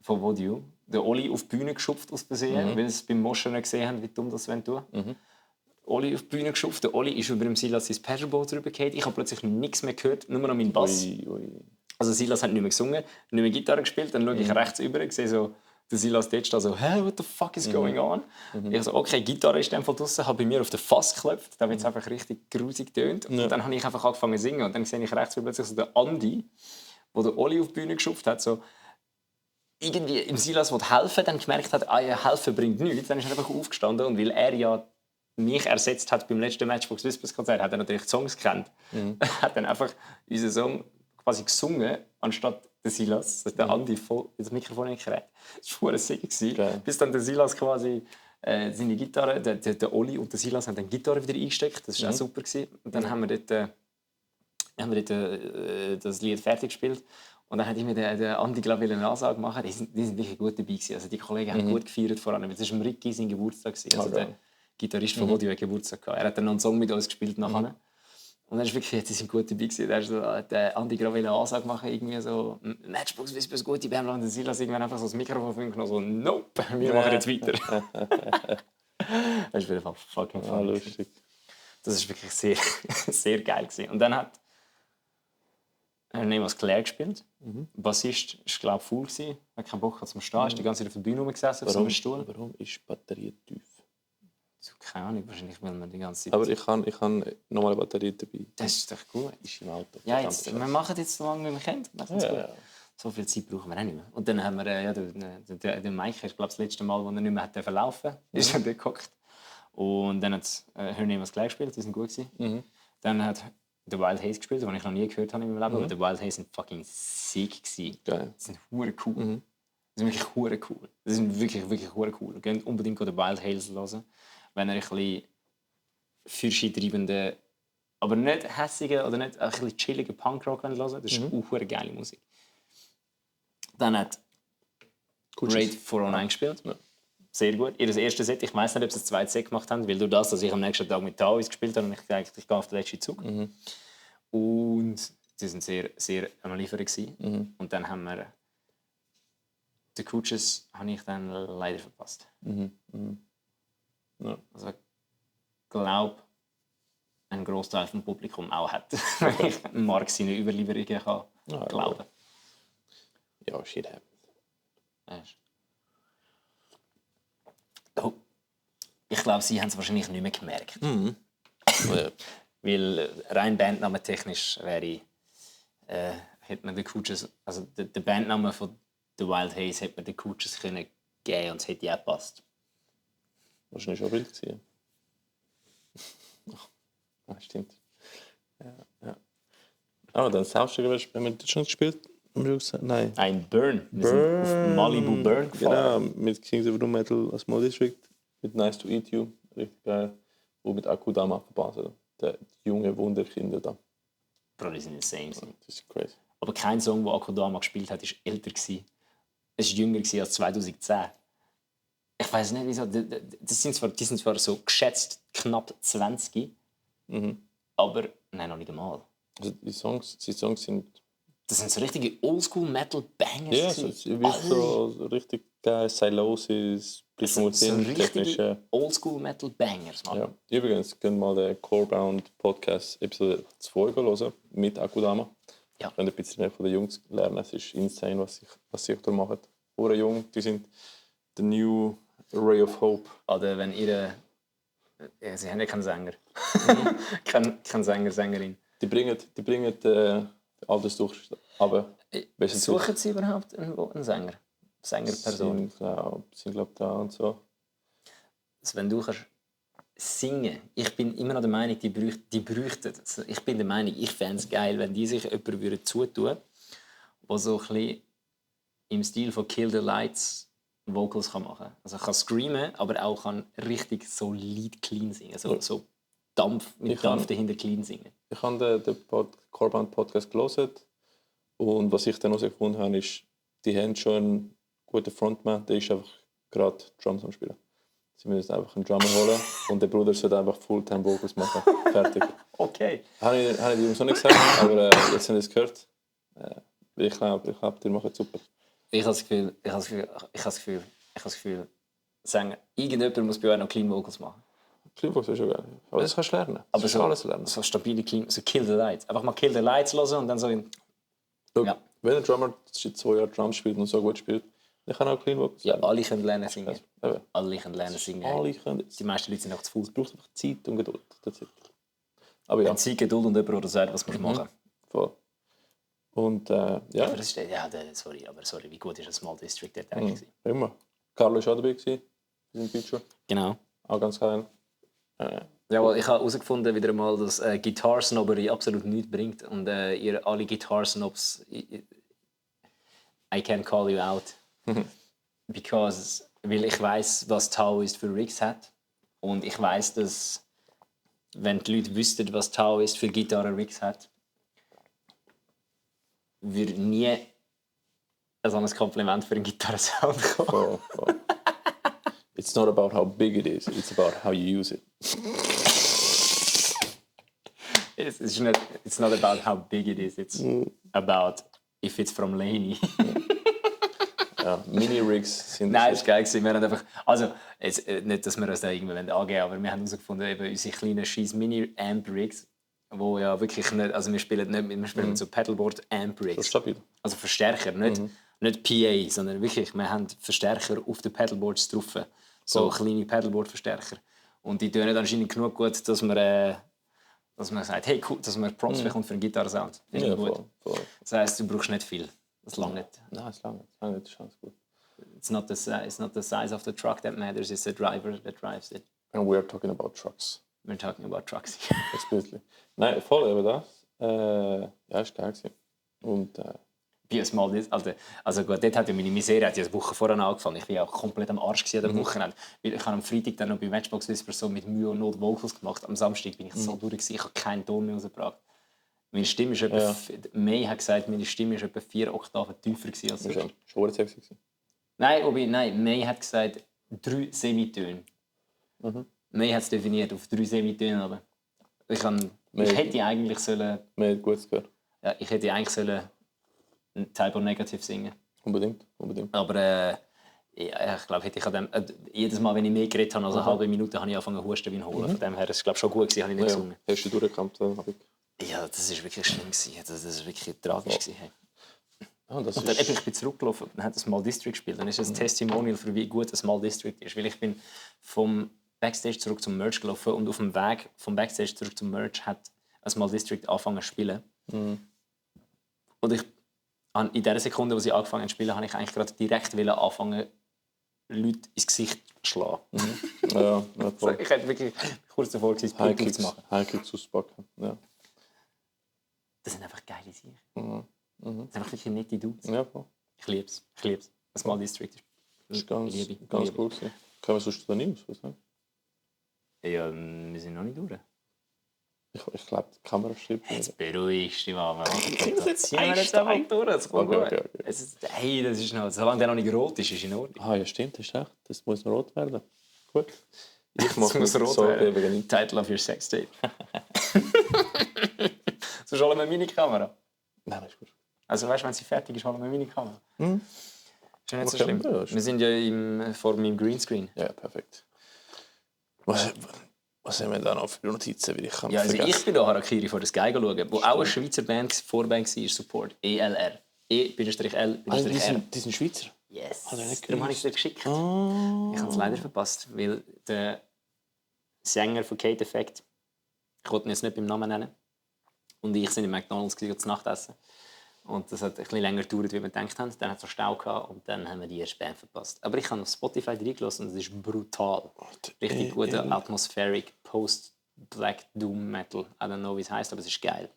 von Vodio den Oli auf die Bühne geschupft aus Versehen, weil sie beim Moschen nicht gesehen haben, wie dumm das tun wollen. Oli auf die Bühne geschupft. Der Oli ist über dem Silas sein Pedalboard rübergefallen. Ich habe plötzlich nichts mehr gehört, nur noch meinen Bass. Ui. Also Silas hat nicht mehr gesungen, nicht mehr Gitarre gespielt. Dann schaue ich rechts rüber und sehe so, der Silas dort steht so, «Hä, what the fuck is going on?» Ich so, okay, Gitarre ist dann von draussen, habe bei mir auf den Fass geklopft, damit es einfach richtig grusig tönt. Und dann habe ich einfach angefangen zu singen. Und dann sehe ich rechts rüber plötzlich so den Andi, der den Oli auf die Bühne geschupft hat, so irgendwie im Silas helfen, dann gemerkt hat, helfen bringt nichts. Dann ist er einfach aufgestanden und weil er ja mich ersetzt hat beim letzten Matchbox Whispers Konzert, hat er natürlich die Songs gekannt. Hat dann einfach unseren Song quasi gesungen, anstatt der Silas. Der Andi voll das Mikrofon nicht gerät. Das war sehr sick. Bis dann der Silas quasi seine Gitarre, der Oli und der Silas haben dann die Gitarre wieder eingesteckt. Das war auch super. Und dann haben wir dort, das Lied fertig gespielt. Und dann hat mir der Andi, glaube ich, eine Ansage machen. Die sind wirklich gut dabei gewesen. Also die Kollegen haben gut gefeiert, vor allem. Es war Ricky sein Geburtstag. Also der Gitarrist von Vodio hat Geburtstag gehabt. Er hat dann noch einen Song mit uns gespielt nachher. Und dann ist wirklich, sie sind gut dabei gewesen. Da hat der Andi gerade eine Ansage machen, irgendwie so Matchbox Whispers, gute Band. Und der Silas irgendwann einfach so das Mikrofon von ihm genommen, so «Nope, wir machen jetzt weiter.» Das ist einfach fucking fun. Lustig. Das war wirklich sehr, sehr geil gewesen. Und dann hat Nemas Claire gespielt. Bassist war, glaube ich, faul gewesen. Er hatte keinen Bock zum Stehen. Ist die ganze Zeit auf der Bühne rumgesessen, auf so einem Stuhl. Warum ist die Batterie tief? Keine Ahnung, wahrscheinlich, weil man die ganze Zeit... Aber ich habe nochmal eine Batterie dabei. Das ist doch gut. Ist im Auto. Ja, wir machen jetzt so lange, wie wir können. Ja. So viel Zeit brauchen wir auch nicht mehr. Und dann haben wir der Mike, ich glaube, das letzte Mal, als er nicht mehr verlaufen konnte, ist er dort gehockt. Und dann hat Her Name Was gleich gespielt, die sind gut gewesen. Dann hat The Wild Haze gespielt, den ich noch nie gehört habe in meinem Leben. Aber The Wild Haze sind fucking sick gewesen. Geil. Die sind hure cool. Die sind wirklich hure cool. Die sind wirklich hure cool. Geht unbedingt The Wild Haze hören, wenn ihr ein bisschen fürschentreibenden, aber nicht hässigen oder nicht ein bisschen chilligen Punkrock hören wollt. Das ist auch geile Musik. Dann hat Raid 409 gespielt. Ja. Sehr gut. Ihr erstes Set, ich weiss nicht, ob sie das zweite Set gemacht haben, weil durch das, dass ich am nächsten Tag mit Taois gespielt habe, und ich dachte, ich gehe auf den letzten Zug. Und sie waren sehr, sehr am Liefern. Und dann haben wir die Coaches habe ich dann leider verpasst. Ja. Also ich glaube, ein Großteil vom Publikum auch hat, wenn ich Mark seine Überlieferungen kann glauben. Ja, shit happens. Oh. Ich glaube, sie haben es wahrscheinlich nicht mehr gemerkt. Weil rein bandnamentechnisch wäre hätte man den Coaches, also der Bandname von The Wild Haze hätte man den Coaches können geben und es hätte auch gepasst. Wahrscheinlich schon wild gewesen. Stimmt. Ja. Aber dann Soundstück, haben wir das schon gespielt? Nein. Ein Burn. Wir sind auf Malibu Burn gefahren. Genau, mit Kings of Doom Metal als Mod District. Mit Nice to Eat You, richtig geil. Und mit Akudama von Basel. Die junge Wunderkinder da. Bro, die sind insane. Das ist crazy. Aber kein Song, den Akudama gespielt hat, war älter. Es war jünger als 2010. Ich weiß nicht, wieso. Die sind zwar so geschätzt knapp 20, aber nein, noch nicht einmal. Also die Songs sind... Das sind so richtige Oldschool-Metal-Bangers. Ja, so richtig geil. Silosis, Das sind so richtige Oldschool-Metal-Bangers, Mann. Ja. Übrigens, könnt mal den Corebound Podcast Episode 2 hören mit Akudama. Ja. Könnt ein bisschen mehr von den Jungs lernen. Es ist insane, was sie da machen. Ure jung, die sind the new ray of hope. Oder wenn ihr... Ja, sie haben ja keinen Sänger. Kein Sänger, Sängerin. Die bringen Altersdurchschnitt. Aber suchen Sie überhaupt einen Sänger? Sängerperson? Sind glaube da und so. Also wenn du kannst singen, ich bin immer noch der Meinung, die bräuchten. Also ich bin der Meinung, ich fände es geil, wenn die sich jemanden zutun würden, der so ein bisschen im Stil von Kill the Lights Vocals machen kann. Also kann screamen, aber auch kann richtig solid clean singen. So Dampf dahinter clean singen. Ich habe den Corebound Podcast gelesen und was ich dann herausgefunden habe, ist, die haben schon einen guten Frontman, der ist einfach gerade Drums am Spielen. Sie müssen einfach einen Drummer holen und der Bruder sollte einfach Fulltime Vocals machen. Fertig. Okay. Habe ich die Jungs noch nicht gesagt, aber jetzt haben sie es gehört. Ich glaube, die machen es super. Ich habe das Gefühl, sagen, irgendjemand muss bei euch noch Clean Vocals machen. Clean Vocals ist schon geil. Aber das kannst du lernen. Aber so alles lernen. So stabile Clean, so Kill the Lights. Einfach mal Kill the Lights hören und dann so in... Look, ja. Wenn ein Drummer seit 2 Jahren Drums spielt und so gut spielt, dann kann er auch Clean Vocals lernen. Ja, alle können lernen singen. Ja. Alle können lernen singen. Alle können. Die meisten Leute sind auch zu faul. Es braucht einfach Zeit und Geduld. Aber ja. Zeit, Geduld und jemand, der sagt, was man machen. Voll. Und ja. Aber das ist, sorry, wie gut ist ein Small District dort eigentlich? Immer. Carlo war auch dabei in diesem Feature. Genau. Auch ganz geil. Ja, weil ich habe herausgefunden wieder einmal, dass Guitar Snobbery absolut nichts bringt. Und ihr alle Guitar Snobs, I can call you out. Weil ich weiss, was Taoist für Rigs hat. Und ich weiss, dass, wenn die Leute wüssten, was Taoist für Gitarren-Rigs hat, würde nie so ein Kompliment für einen Gitarrensound kommen. Oh. It's not about how big it is, it's about how you use it. It's not about how big it is, it's about if it's from Laney. Ja, Mini-Rigs sind... Nein, das war geil. Wir haben einfach... Also, jetzt, nicht, dass wir uns da irgendwie angeben wollen, aber wir haben herausgefunden, eben unsere kleinen scheiß Mini-Amp-Rigs, wo ja wirklich nicht... Also wir spielen mit so Pedalboard-Amp-Rigs. So stabil. Also Verstärker, nicht PA, sondern wirklich, wir haben Verstärker auf den Pedalboards drauf. So kleine Pedalboard-Verstärker. Und die tönen anscheinend genug gut, dass man sagt, hey, cool, dass man Props bekommt für einen Gitarrensound. Ja, gut. Voll. Das heisst, du brauchst nicht viel. Das langt nicht. Nein, es langt nicht. Das ist ganz gut. It's not the size of the truck that matters, it's the driver that drives it. And we are talking about trucks. We're talking about trucks. Explicitly. Nein, voll eben das. Ja, ist geil gewesen. Und... Also gut, dort hat ja meine Misere eine Woche vorher angefangen. Ich war ja auch komplett am Arsch an dem Wochenende. Weil ich habe am Freitag dann noch bei Matchbox Whisper so mit Mühe und Not Vocals gemacht. Am Samstag bin ich so durch. Ich habe keinen Ton mehr rausgebracht. Meine Stimme ist etwa... May hat gesagt, meine Stimme ist etwa 4 Oktaven tiefer als sonst. Schon sexy gewesen. Nein, May hat gesagt 3 Semitöne. May hat es definiert auf 3 Semitöne. Aber ich hätte eigentlich sollen... May hat gut gehört. Ja, ich hätte eigentlich sollen... Typo Negative singen. Unbedingt. Aber ich glaube, hätte ich an dem, jedes Mal, wenn ich mehr geredet habe als eine halbe Minute, habe ich angefangen zu husten wie ein Holen. Von dem her, es glaube schon gut gewesen, habe ich nicht gesungen. Hast du durchgekämpft? Ja, das war wirklich schlimm gewesen. Das war wirklich tragisch gewesen. Und dann bin ich zurückgelaufen und habe das Small District gespielt. Dann ist das ein Testimonial für wie gut das Small District ist, weil ich bin vom Backstage zurück zum Merch gelaufen und auf dem Weg vom Backstage zurück zum Merch hat ein Small District angefangen zu spielen. Und in der Sekunde, wo sie angefangen zu spielen, habe ich eigentlich gerade direkt anfangen, Leute ins Gesicht zu schlagen. Ja, also, ich hätte wirklich kurz davor gewesen, High zu machen. High-Kicks auspacken. Ja. Das sind einfach geile Sachen. Das sind einfach wirklich nette Dudes. Ja, voll. Ich liebe es. Ein Small District. Das ist ganz cool. Können wir sonst da nicht aus? Ja, wir sind noch nicht durch. Ich glaube, die Kamera stimmt. Jetzt beruhigst du dich mal. Das ziehen wir jetzt einfach durch. Das kommt gut. Hey, das ist noch... Solange der noch nicht rot ist, ist in Ordnung. Ah, ja, stimmt, das ist recht. Das muss rot werden. Gut. Ich mache das rot werden. Title of your sex tape. So ist alle eine Minikamera. Nein, das ist gut. Also weißt du, wenn sie fertig ist, alle eine Minikamera. Mhm. Ist ja nicht so schlimm. Wir sind ja vor meinem Greenscreen. Ja, perfekt. Was haben wir da noch für Notizen? Weil ich kann ja, also ich bin da Harakiri vor der Sky schauen, wo auch eine Schweizer Vorband war, Support, ELR. E-L-R. Die sind Schweizer? Yes. Darum habe ich es dir geschickt. Oh. Ich habe es leider verpasst, weil der Sänger von Kate Effect, ich wollte ihn jetzt nicht beim Namen nennen, und ich sind in McDonald's zu Nachtessen. Und das hat ein bisschen länger gedauert, wie wir gedacht haben. Dann hat es so Stau gehabt und dann haben wir die erste Band verpasst. Aber ich habe auf Spotify reingelassen und es ist brutal. Richtig guter, atmospheric, Post-Black Doom Metal. I don't know, wie es heisst, aber es ist geil.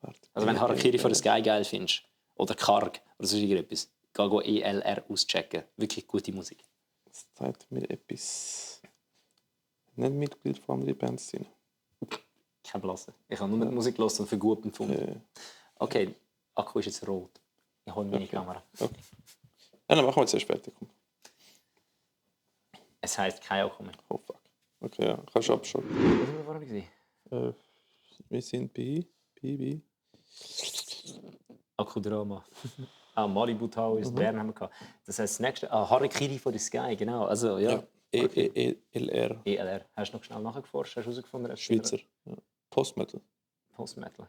Also wenn du Harakiri von der Sky geil findest, oder Karg, oder so irgendetwas, geh ELR auschecken. Wirklich gute Musik. Das zeigt mir etwas. Nicht Mitglied von anderen Bands sind. Kein Blasen. Ich habe nur die Musik gelassen und für gut empfunden. Okay. Akku ist jetzt rot. Ich hole meine Kamera. Okay. Ja, dann machen wir jetzt erst fertig. Es heisst kein Akku mehr. Oh fuck. Okay, ja. Kannst du abschalten. Was sind wir vorher gesehen? Wir sind bei Akkudrama. Malibu Tower ist Bern haben wir gehabt. Das heisst, das nächste... Harakiri von der Sky, genau. Also, ja. ELR. ELR. Hast du noch schnell nachgeforscht? Hast du herausgefunden? Schweizer. Ja. Post-Metal. Post-Metal.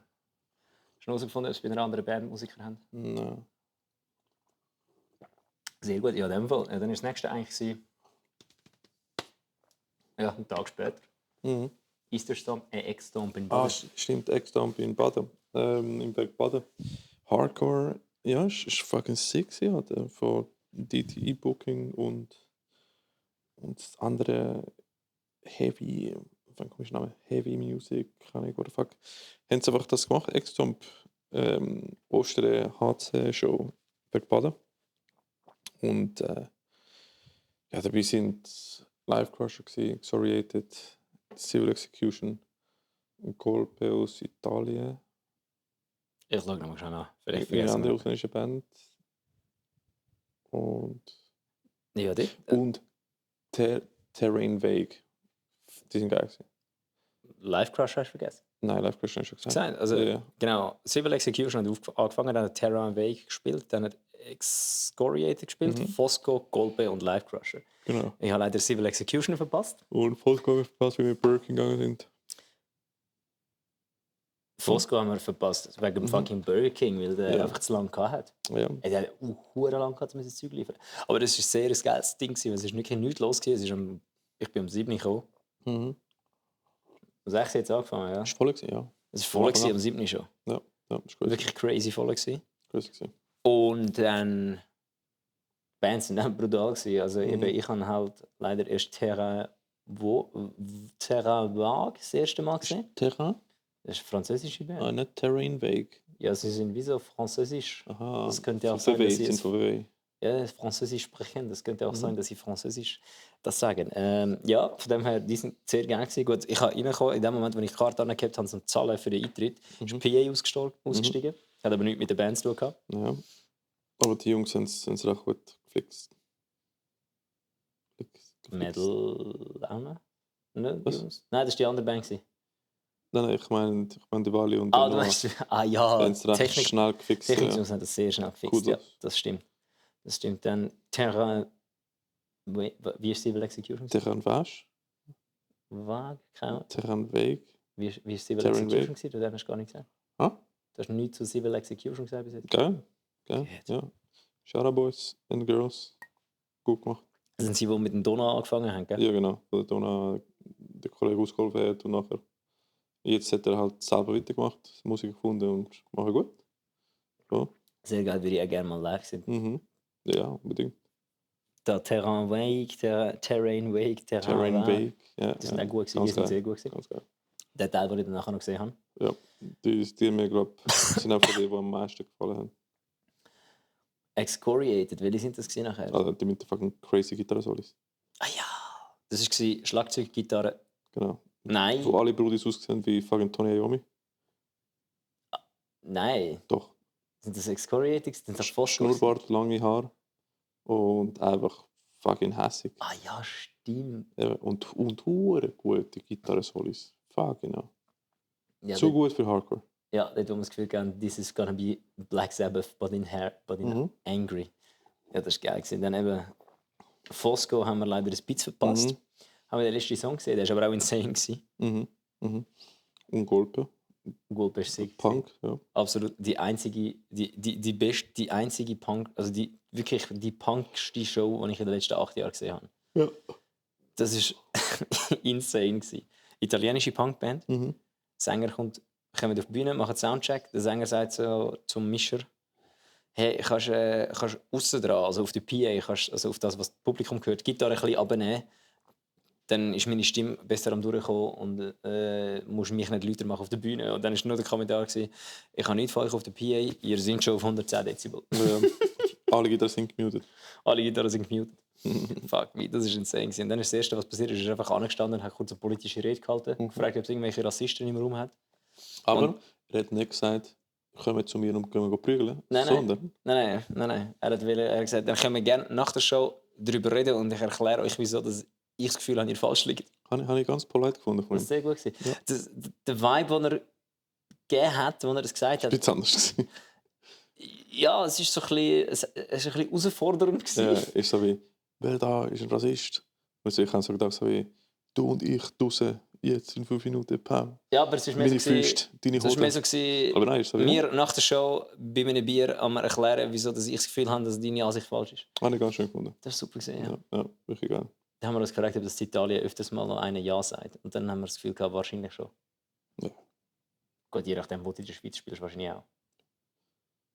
Hast du herausgefunden, ob sie bei einer anderen Band Musiker haben? Nein. Sehr gut, ja, in dem Fall. Ja, dann war das nächste eigentlich... Ja, einen Tag später. Easter Stomp, X-Stomp in Baden. Stimmt, X-Stomp in Baden. Im Berg Baden. Hardcore, ja, ist fucking sick. Ja, von DTE Booking und das andere Heavy... Heavy Music, keine Ahnung, what the fuck. Haben sie einfach das gemacht, X-Stomp, Ostern HC-Show Berg Baden. Und ja, dabei sind Live Crusher, Xoriated, Civil Execution, Golpe aus Italien. Ich schaue nochmal schnell an. Eine andere ausländische Band. Und. Ja, die? Und Terrain Vague. Die sind geil. Live Crush hast du vergessen? Nein, Live Crush hast du gesagt. Also, genau. Civil Execution hat angefangen, dann hat Terra Vague gespielt, dann hat Excoriated gespielt, Fosco, Golpe und Live Crusher. Genau. Ich habe leider Civil Execution verpasst. Und Fosco haben wir verpasst, wie wir Birkin gegangen sind. Fosco haben wir verpasst, wegen dem fucking Burger King, weil der einfach zu lange hatte. Ja. Er hat lang gehabt, um das Zeug liefern. Aber das war sehr ein geiles Ding, weil es wirklich nichts los war. Ich bin um 7 Uhr gekommen. Um 6 Uhr jetzt angefangen, ja. Es war voll, ja. Es war voll, um 7 Uhr schon. Ja, ist gut. Wirklich crazy voll. Crazy. Und dann... Die Bands waren dann brutal. Also eben, ich habe halt leider erst Terra Vague das erste Mal gesehen. Terrain? Das ist eine französische Band. Nicht Terrain Vague. Ja, sie sind wie so französisch. Aha. Das könnte auch sein, dass sie ja, französisch sprechen. Das könnte auch sein, dass sie französisch das sagen. Ja, von dem her, die sind sehr gerne gewesen. Gut, ich habe reingekommen, in dem Moment, als ich die Karte angehabt habe, zum Zahlen für den Eintritt, ist PA ausgestiegen. Hat aber nichts mit der Band zu tun gehabt. Ja. Aber die Jungs haben es recht gut geflixt. Metal auch noch? Nein, das war die andere Band. Nein, ich meine die Wally und du meinst, ja, Technik schnell gefixt. Technik haben das sehr schnell gefixt, ja, das stimmt. Dann Terrain... Wie ist Civil Execution? Terrain Vague. Terrain Vague. Wie ist Civil Execution? Du hast gar nichts gesagt. Du hast nichts zu Civil Execution gesagt bis jetzt? Geil. Ja. Shara Boys and Girls. Gut gemacht. Das sind sie, die mit dem Donau angefangen haben, gell? Ja, genau. Wo der Donau der Kollege ausgeholfen hat und nachher. Jetzt hat er halt selber weitergemacht, Musik gefunden und macht gut. Ja. Sehr geil, würde ich auch gerne mal live sehen. Ja, unbedingt. Der Terrain Vague, Terrain Vague. Ja, das sind auch gut gewesen, die sind sehr gut gewesen. Ganz geil. Der Teil, den ich dann nachher noch gesehen habe. Ja, die mir, glaube ich, sind einfach die am meisten gefallen haben. Excoriated, welche sind das nachher? Also die mit der fucking crazy Gitarre-Solis. Ah ja, das war Schlagzeug, Gitarre. Genau. Nein. Wo alle Brudis aussehen wie fucking Tony Iommi. Nein. Doch. Sind das Excoriating? Sind das Phosphor? Schnurrbart, lange Haare und einfach fucking hässig. Ah ja, stimmt. Und hure gute Gitarre-Solis. Fucking hell. Ja, Zu gut für Hardcore. Ja, dort haben wir das Gefühl gehabt, this is gonna be Black Sabbath, but in angry. Ja, das war geil. Dann eben Fosco haben wir leider ein bisschen verpasst. Haben wir den letzten Song gesehen, der war aber auch insane. Und Golpe. Golpe ist sick. Punk, ja. Absolut. Die einzige Punk, also wirklich die punkste Show, die ich in den letzten 8 Jahren gesehen habe. Ja. Das war insane. Italienische Punkband. Sänger kommt auf die Bühne, macht Soundcheck. Der Sänger sagt so zum Mischer: Hey, kannst aussen dran, also auf die PA, also auf das, was das Publikum hört, die Gitarre ein bisschen runternehmen. Dann ist meine Stimme besser am Durchkommen und musst mich nicht lauter machen auf der Bühne. Und dann war nur der Kommentar: Ich habe nichts von euch auf der PA, ihr seid schon auf 110 Dezibel. Ja. Alle Gitarren sind gemutet. Alle Gitarren sind gemutet. Fuck me, das war insane. Und dann ist das Erste, was passiert ist, einfach angestanden und hat kurz eine politische Rede gehalten. Gefragt, ob es irgendwelche Rassisten im Raum hat. Aber er hat nicht gesagt, kommen zu mir und gehen prügeln. Nein. Er hat gesagt, dann können wir gerne nach der Show darüber reden und ich erkläre euch, wieso dass ich das Gefühl habe, ihr falsch liegt. Habe ich ganz polite gefunden von ihm. Das war sehr gut. Ja. Der Vibe, den er gegeben hat, als er das gesagt hat. Das war anders. Ja, es ist so ein bisschen herausfordernd. Ja, ist so wie, wer da ist ein Rassist? Und ich habe so gedacht, so wie, du und ich draussen, jetzt in 5 Minuten, Pam. Ja, aber es ist mehr so aber nein, ist so wie, wir nach der Show bei einem Bier am erklären, wieso dass ich das Gefühl habe, dass deine Ansicht falsch ist. Habe ich ganz schön gefunden. Das ist super gesehen, ja, wirklich geil. Dann haben wir uns gefragt, ob das in Italien öfters mal noch einen Ja sagt. Und dann haben wir das Gefühl gehabt, wahrscheinlich schon. Ja. Gut, je nachdem, wo du in der Schweiz spielst, wahrscheinlich auch.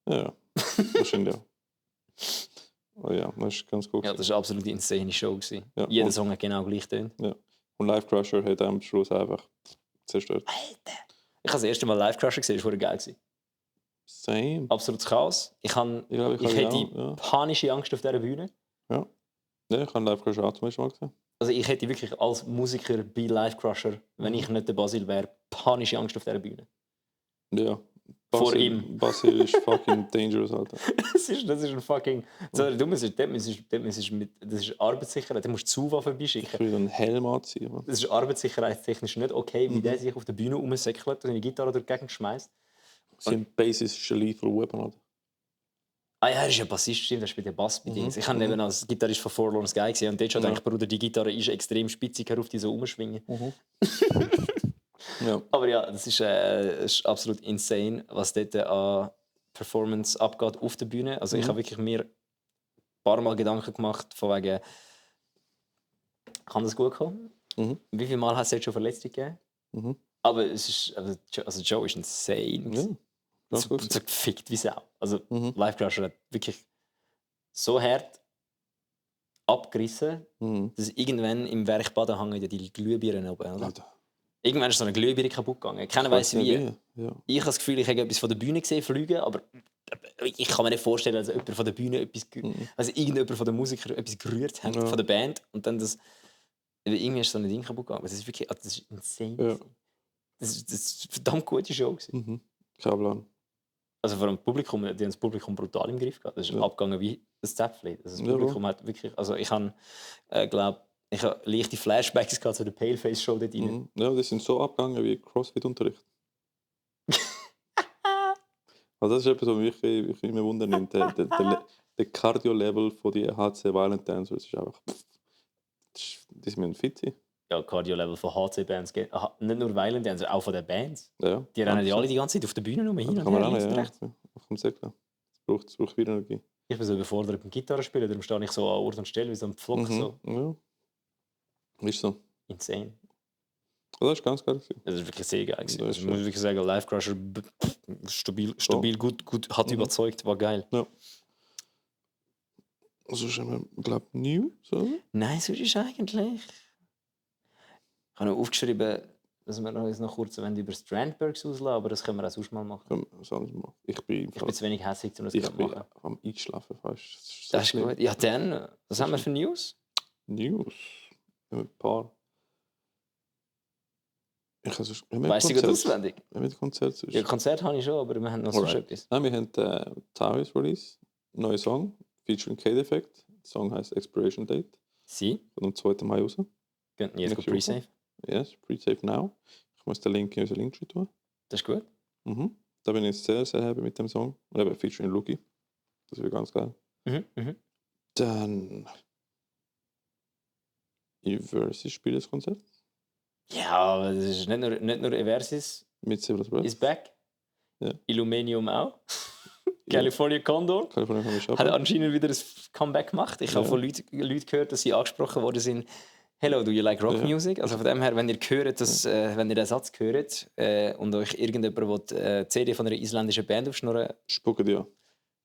Ja, wahrscheinlich auch. Oh ja, das ist ganz cool. Ja, das war absolut eine insane Show. Ja, jeder Song hat genau gleich getönt. Ja. Und Live Crusher hat am Schluss einfach zerstört. Alter! Ich habe das erste Mal Live Crusher gesehen, das war geil. Same. Absolutes Chaos. Ich hätte panische Angst auf dieser Bühne. Ja. Ja, ich habe Live Crusher auch zum Beispiel mal gesehen. Also ich hätte wirklich als Musiker bei Live Crusher, wenn ich nicht der Basil wäre, panische Angst auf dieser Bühne. Ja. Vor ihm. Basil ist fucking dangerous, Alter. das ist ein fucking... Das ist Arbeitssicherheit. Du musst Zuwaffen beischicken. Ich will einen Helm anziehen. Man. Das ist arbeitssicherheitstechnisch nicht okay, wie der sich auf der Bühne rumsäckelt und seine Gitarre durch die Gegend schmeißt. Sein Bassist ist ein lethal weapon, Alter. Ah ja, er ist ja Bassist, stimmt, er spielt den Bass bei dir. Ich habe eben als Gitarrist von Forlorn Sky gesehen und dort schon gedacht, Bruder, die Gitarre ist extrem spitzig, auf die so rumschwingen. Ja. Aber ja, das ist absolut insane, was dort an Performance abgeht auf der Bühne. Also ich habe wirklich mir ein paar Mal Gedanken gemacht, von wegen, kann das gut kommen? Wie viele Mal hat es jetzt schon Verletzungen gegeben? Aber es ist, also Joe ist insane. Ja. So gefickt wie Sau. Also Live Crusher hat wirklich so hart abgerissen, dass irgendwann im Werk Baden hängen die Glühbirnen oben. Oder? Irgendwann ist so eine Glühbirne kaputt gegangen. Keiner weiß wie. Ja. Ich habe das Gefühl, ich habe etwas von der Bühne gesehen fliegen, aber ich kann mir nicht vorstellen, dass jemand von der Bühne also irgendjemand von den Musikern etwas gerührt hat von der Band und dann das irgendwie ist so ein Ding kaputt gegangen. Das ist wirklich, das ist insane. Ja. Das ist eine verdammt gute Show. Kein Plan. Also vor allem Publikum, die haben das Publikum brutal im Griff gehabt. Das ist abgegangen wie ein Zäpfchen. Also das Publikum hat wirklich, also ich habe, ich habe leichte Flashbacks gehabt zu der Paleface Show dort rein. Ja, die sind so abgegangen wie CrossFit-Unterricht. Also das ist etwas, was mich immer wundern. Der Cardio-Level von den HC Violent Dancers ist einfach, die sind fit sein. Ja, Cardio-Level von HC-Bands, nicht nur Violent Dancer, auch von den Bands. Ja, die rennen ja alle die ganze Zeit auf der Bühne rum, hin und her, links und rechts. Auf dem Säckchen. Es braucht wieder Energie. Ich bin so überfordert beim Gitarrespielen, darum stehe ich so an Ort und Stelle wie so ein Pflock. So. Ja, ist so. Insane. Das ist ganz geil. Das ist wirklich sehr geil. Also, ich muss wirklich sagen, Live Crusher stabil gut hat überzeugt, war geil. Ja. Also schon, glaube ich, News, oder? Nein, so ist eigentlich... Ich habe noch aufgeschrieben, dass wir uns noch kurz über Strandbergs auslassen, aber das können wir auch sonst mal machen. Ich bin zu wenig hässlich, um das zu machen. Ich bin am Einschlafen fast. Das ist gut. Ja, dann, was haben wir für News? News? Ein paar. Weißt du gut auswendig? Wir haben Konzert. Ja, Konzert habe ich schon, aber wir haben noch sonst etwas. Nein, wir haben Tavis Release, neuer Song, featuring K-Defekt. Der Song heißt Expiration Date. Sie? Kommt am 2. Mai raus. Könnten jetzt Pre-Save? Yes, Pre-Save now. Ich muss den Link in unseren Linktree tun. Das ist gut. Da bin ich sehr, sehr happy mit dem Song. Und eben featuring Luki. Das wird ganz geil. Dann Eversis spielt das Konzert. Ja, aber das ist nicht nur Eversis. Mit Several Brothers. Ist back. Ja. Illuminium auch. California Condor. Hat anscheinend wieder ein Comeback gemacht. Ich habe von Leuten gehört, dass sie angesprochen worden sind. Hello, do you like rock music? Also von dem her, wenn ihr hört, wenn ihr den Satz hört und euch irgendjemand will, CD von einer isländischen Band aufschnurren. Spucken die an.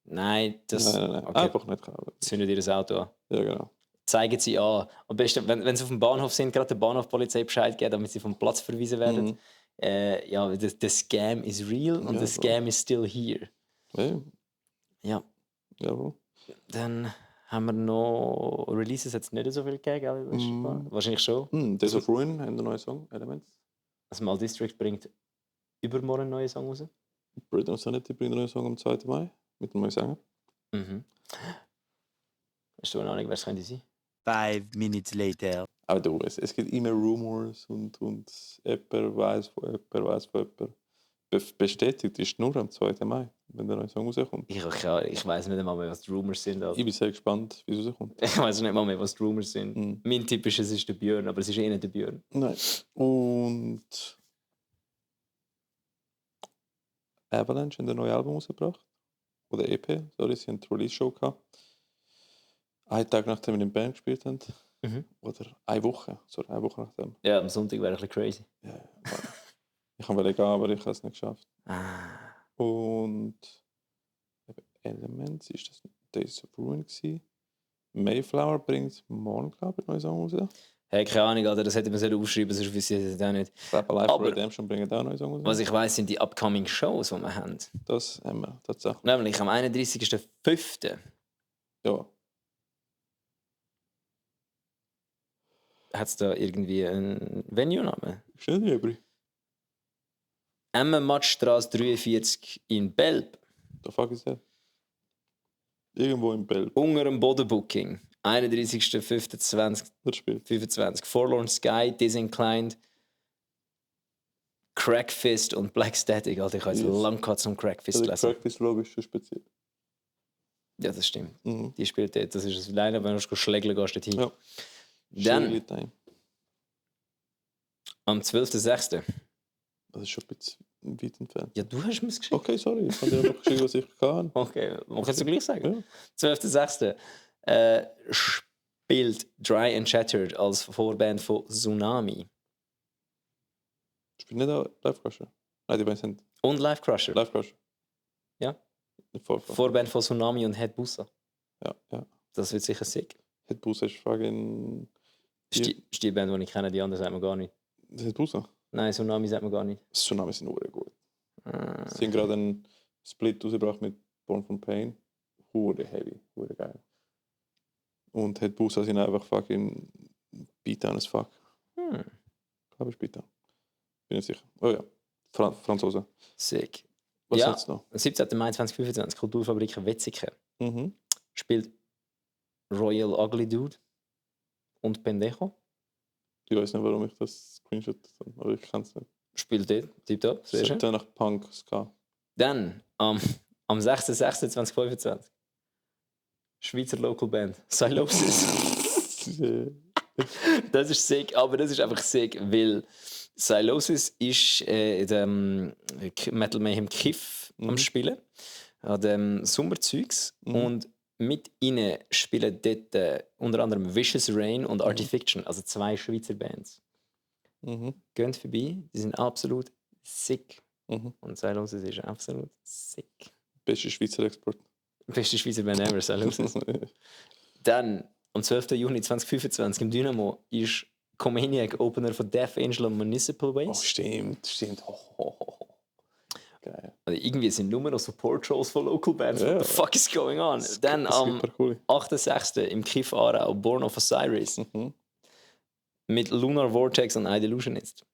Nein, das. Nein. Okay. Einfach nicht kaufen. Zündet ihr das Auto an. Ja, genau. Zeigen sie an. Am besten, wenn sie auf dem Bahnhof sind, gerade der Bahnhofpolizei Bescheid geben, damit sie vom Platz verwiesen werden. Ja, the scam is real und the scam is still here. Ja. Jawohl. Dann haben wir noch Releases, hat es nicht so viel gegeben, wahrscheinlich schon. Days of Ruin haben einen neuen Song, Elements. Small District bringt übermorgen einen neuen Song raus. Britain of Sanity bringt einen neuen Song am 2. Mai mit einem neuen Sänger. Hast du eine Ahnung, wer es könnte sein? 5 minutes later. Aber du, es gibt immer Rumors und jemand weiss von jemand. Bestätigt ist nur am 2. Mai, wenn der neue Song rauskommt. Ich weiss nicht einmal mehr, was die Rumors sind. Also. Ich bin sehr gespannt, wie es rauskommt. Ich weiss nicht mal mehr, was die Rumors sind. Mein Tipp ist, es ist der Björn, aber es ist eh nicht der Björn. Nein. Und Avalanche haben ein neues Album rausgebracht. Oder EP, sorry, sie haben die Release-Show gehabt. Einen Tag nachdem wir in der Band gespielt haben. Oder eine Woche nachdem. Ja, am Sonntag wäre ein bisschen crazy. Ja, ich wollte gehen, aber ich habe es nicht geschafft. Und Elements ist das Days of Ruin gewesen. Mayflower bringt morgen, glaube ich, einen neuen Song raus. Hey, keine Ahnung, Alter, das hätte man aufschreiben sollen, sonst wüsste ich das auch nicht. Rap Alive for Redemption bringt auch einen neuen Song raus. Was ich weiss, sind die upcoming Shows, die wir haben. Das haben wir tatsächlich. Nämlich am 31.05. Ja. Hat es da irgendwie einen Venue-Namen? Schnell, Jebri. Emmenmattstraße 43 in Belp. Da fuck ist er. Irgendwo in Belp. Unter dem Bodenbooking. 31.05.2025. Forlorn Sky, Disinclined, Crackfist und Black Static. Alter, ich habe jetzt lange zum Crackfist lesen. lesen. Crackfist logisch schon speziell. Ja, das stimmt. Die spielt dort. Das ist ein Line, wenn du schlägeln gehst, dorthin. Ja. Dann am 12.06. Das ist schon ein bisschen weit entfernt. Ja, du hast mir es geschickt. Okay, sorry. Ich habe dir einfach geschrieben, was ich kann. Okay, kannst du gleich sagen? Ja. 12.06. Spielt Dry and Shattered als Vorband von Tsunami. Spielt nicht auch Live Crusher? Nein, die beiden sind... Und Live Crusher. Live Crusher. Ja. Vorband von Tsunami und Head Bussa. Ja. Das wird sicher sick. Head Bussa ist fucking... Ist die Band, die ich kenne, die anderen sagt man gar nicht. Head Bussa? Nein, Tsunami sagt man gar nicht. Tsunami sind sehr gut. Sie haben gerade einen Split rausgebracht mit Born from Pain. Hure heavy, hure geil. Und Head Bussa sind einfach fucking Beatdown as fuck. Glaube ich Beatdown. Bin ich sicher. Oh ja, Franzosen. Sick. Was hat's noch? Am 17. Mai 2025, Kulturfabrik Wetzikon. Spielt Royal Ugly Dude und Pendejo. Ich weiß nicht, warum ich das Screenshot habe, aber ich kann es nicht. Spielt dort, tipptopp, sehr schön. Dann nach Punk, Ska. Dann am 6.6.2025 Schweizer Local Band Sylosis. Das ist sick, aber das ist einfach sick, weil Sylosis ist in dem Metal Mayhem Kiff am Spielen, an dem Sommerzeugs und mit ihnen spielen dort unter anderem Vicious Rain und Artifiction, also 2 Schweizer Bands. Geht vorbei, die sind absolut sick. Und Sylosis ist absolut sick. Beste Schweizer Export. Beste Schweizer Band ever, Sylosis. Dann, am 12. Juni 2025 im Dynamo ist Comaniac Opener von Death Angel und Municipal Waste. Oh, stimmt. Geil. Also irgendwie sind nur noch Support-Shows von Local Bands. What the fuck is going on? Dann am 8.6. im Kiff Aarau Born of Osiris mit Lunar Vortex und Illusionist.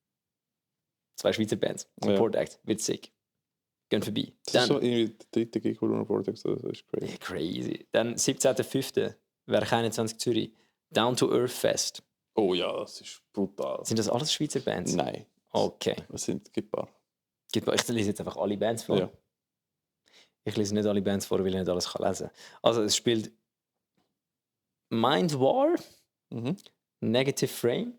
2 Schweizer Bands. Support Act. Wird sick. Gehen vorbei. Das ist so irgendwie der 3. Gig von Luna Vortex. Das ist crazy. Crazy. Dann 17.05. Werk 21 Zürich. Down to Earth Fest. Oh ja, das ist brutal. Sind das alles Schweizer Bands? Nein. Okay. Was sind ein paar? Ich lese jetzt einfach alle Bands vor. Ja. Ich lese nicht alle Bands vor, weil ich nicht alles lesen kann. Also es spielt Mind War, Negative Frame,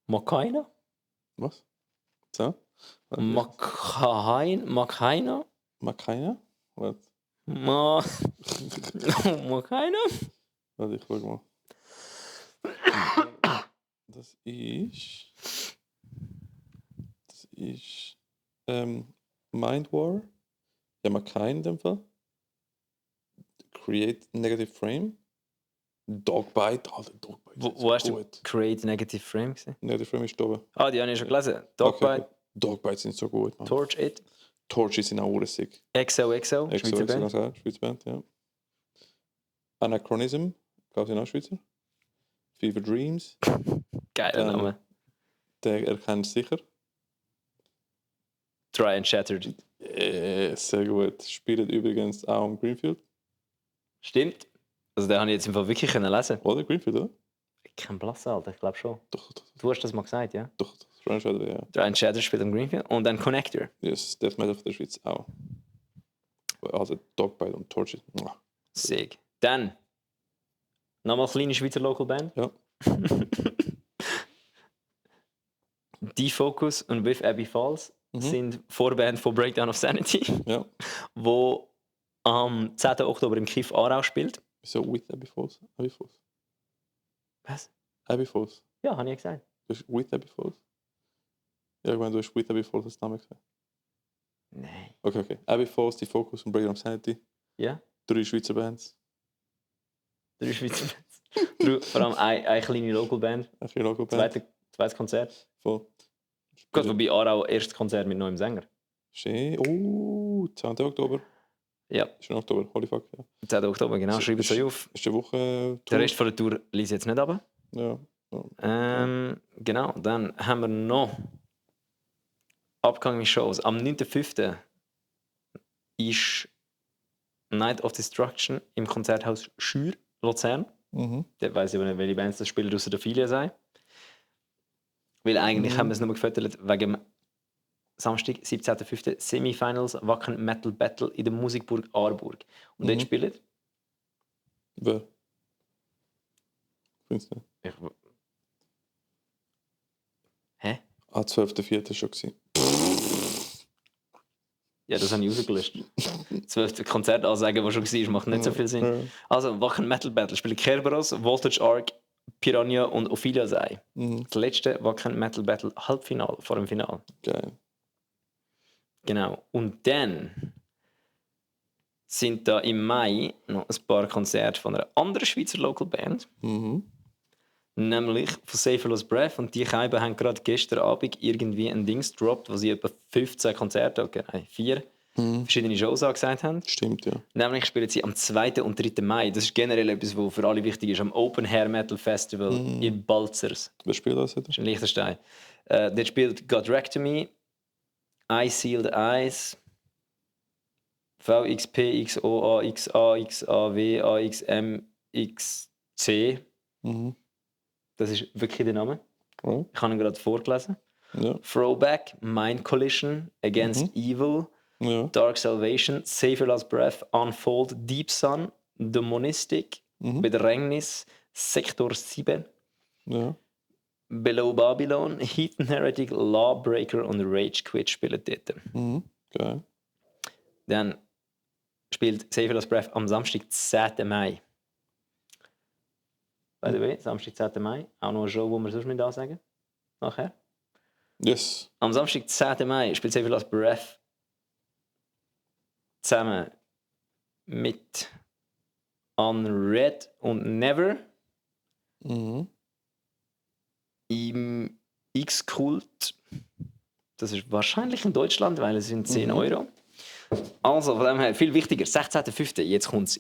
Makaina, Was? So? Makaina, Makaina? Was? Makaina. Warte, ich schau mal. Das ist Mind War. Ja, Makaina in dem Fall. Create Negative Frame. Dogbite. Alter, Dogbite. Wo hast du Create Negative Frame gesehen? Negative Frame ist da oben. Ah, die habe ich schon gelesen. Dogbite, Okay. Dogbite sind so gut, man. Torch It, Torches sind auch sick. XOXO, Schweizer Band. Schweizer Band, ja. Anachronism, glaube ich, auch Schweizer. Fever Dreams, Geiler Name. der erkennt sicher. Try and Shattered. Sehr gut. Spielt übrigens auch am Greenfield. Stimmt. Also den habe ich jetzt im Fall wirklich lesen. Oder Greenfield, oder? Kein Blass, Alter, ich glaube schon. Doch. Du hast das mal gesagt, ja? Doch, Franchise, ja. Try and Shattered spielt am Greenfield. Und dann Connector. Yes, Death Metal von der Schweiz auch. Also Dogbite und Torches. Sick. Dann nochmal eine kleine Schweizer Local Band. Ja. Defocus und With Abbey Falls sind Vorband von Breakdown of Sanity, Ja. wo am 10. Oktober im Kiff Aarau spielt. Wieso with Abbey Falls? Abbey Falls? Was? Abbey Falls. Ja, habe ich gesagt. Du hast with Abbey Falls? Ja, ich meine, du hast with Abbey Falls als Name gesagt. Nein. Okay. Abbey Falls, Defocus und Breakdown of Sanity. Ja? 3 Schweizer Bands. 3 Schweizer Bands. Vor allem eine kleine Local Band. Ein bisschen Local Band. Zweites Konzert. Voll. Gut, wobei Aarau erstes Konzert mit neuem Sänger. Schön. Oh, 10. Oktober. Ja. Ist schon Oktober, holy fuck. Ja. 10. Oktober, genau. Schreibt es euch auf. Ist die Woche Der Rest von der Tour liest jetzt nicht ab. Ja. Genau, dann haben wir noch upcoming Shows. Am 9.5. ist Night of Destruction im Konzerthaus Schür, Luzern. Da weiss ich aber nicht, welche Bands das spielen, außer der Filia sein. Weil eigentlich haben wir es nur gefüttert wegen Samstag, 17.05. Semifinals Wacken Metal Battle in der Musikburg Aarburg. Und dort spielen... Wer? Findest du nicht? Hä? 12.04. schon gewesen. Ja, das habe ich rausgelöscht. 12. Konzertansagen, die schon war, macht nicht so viel Sinn. Ja. Also, Wacken Metal Battle spielen Kerberos, Voltage Arc, Piranha und Ophelia sei. Das letzte Wacken Metal Battle Halbfinale vor dem Finale. Geil. Genau. Und dann sind da im Mai noch ein paar Konzerte von einer anderen Schweizer Local Band. Nämlich von Safeless Breath. Und die Scheiben haben gerade gestern Abend irgendwie ein Dings gedroppt, wo sie etwa 15 Konzerte, okay, 4 verschiedene Shows angesagt haben. Stimmt, ja. Nämlich spielen sie am 2. und 3. Mai. Das ist generell etwas, was für alle wichtig ist. Am Open Air Metal Festival in Balzers. Wer spielt das heute? Das ist in Liechtenstein. Dort spielt Godrectomy, I Sealed Eyes, VXP, XOA, XA, XAW, AXM, XC. Das ist wirklich der Name. Oh. Ich habe ihn gerade vorgelesen. Ja. Throwback, Mind Collision, Against Evil, Ja. Dark Salvation, Save Your Last Breath, Unfold, Deep Sun, Demonistic, Bedrängnis, Sektor 7, Ja. Below Babylon, Heathen Heretic, Lawbreaker und Rage Quit spielen dort. Geil. Dann spielt Save Your Last Breath am Samstag, 10. Mai. By the way, Samstag, 10. Mai. Auch noch eine Show, die wir sonst nicht ansagen. Nachher. Yes. Am Samstag, 10. Mai, spielt Save Your Last Breath zusammen mit Unread und Never im X-Kult. Das ist wahrscheinlich in Deutschland, weil es sind 10 Euro. Also, von dem her, viel wichtiger. 16.05. Jetzt kommt's.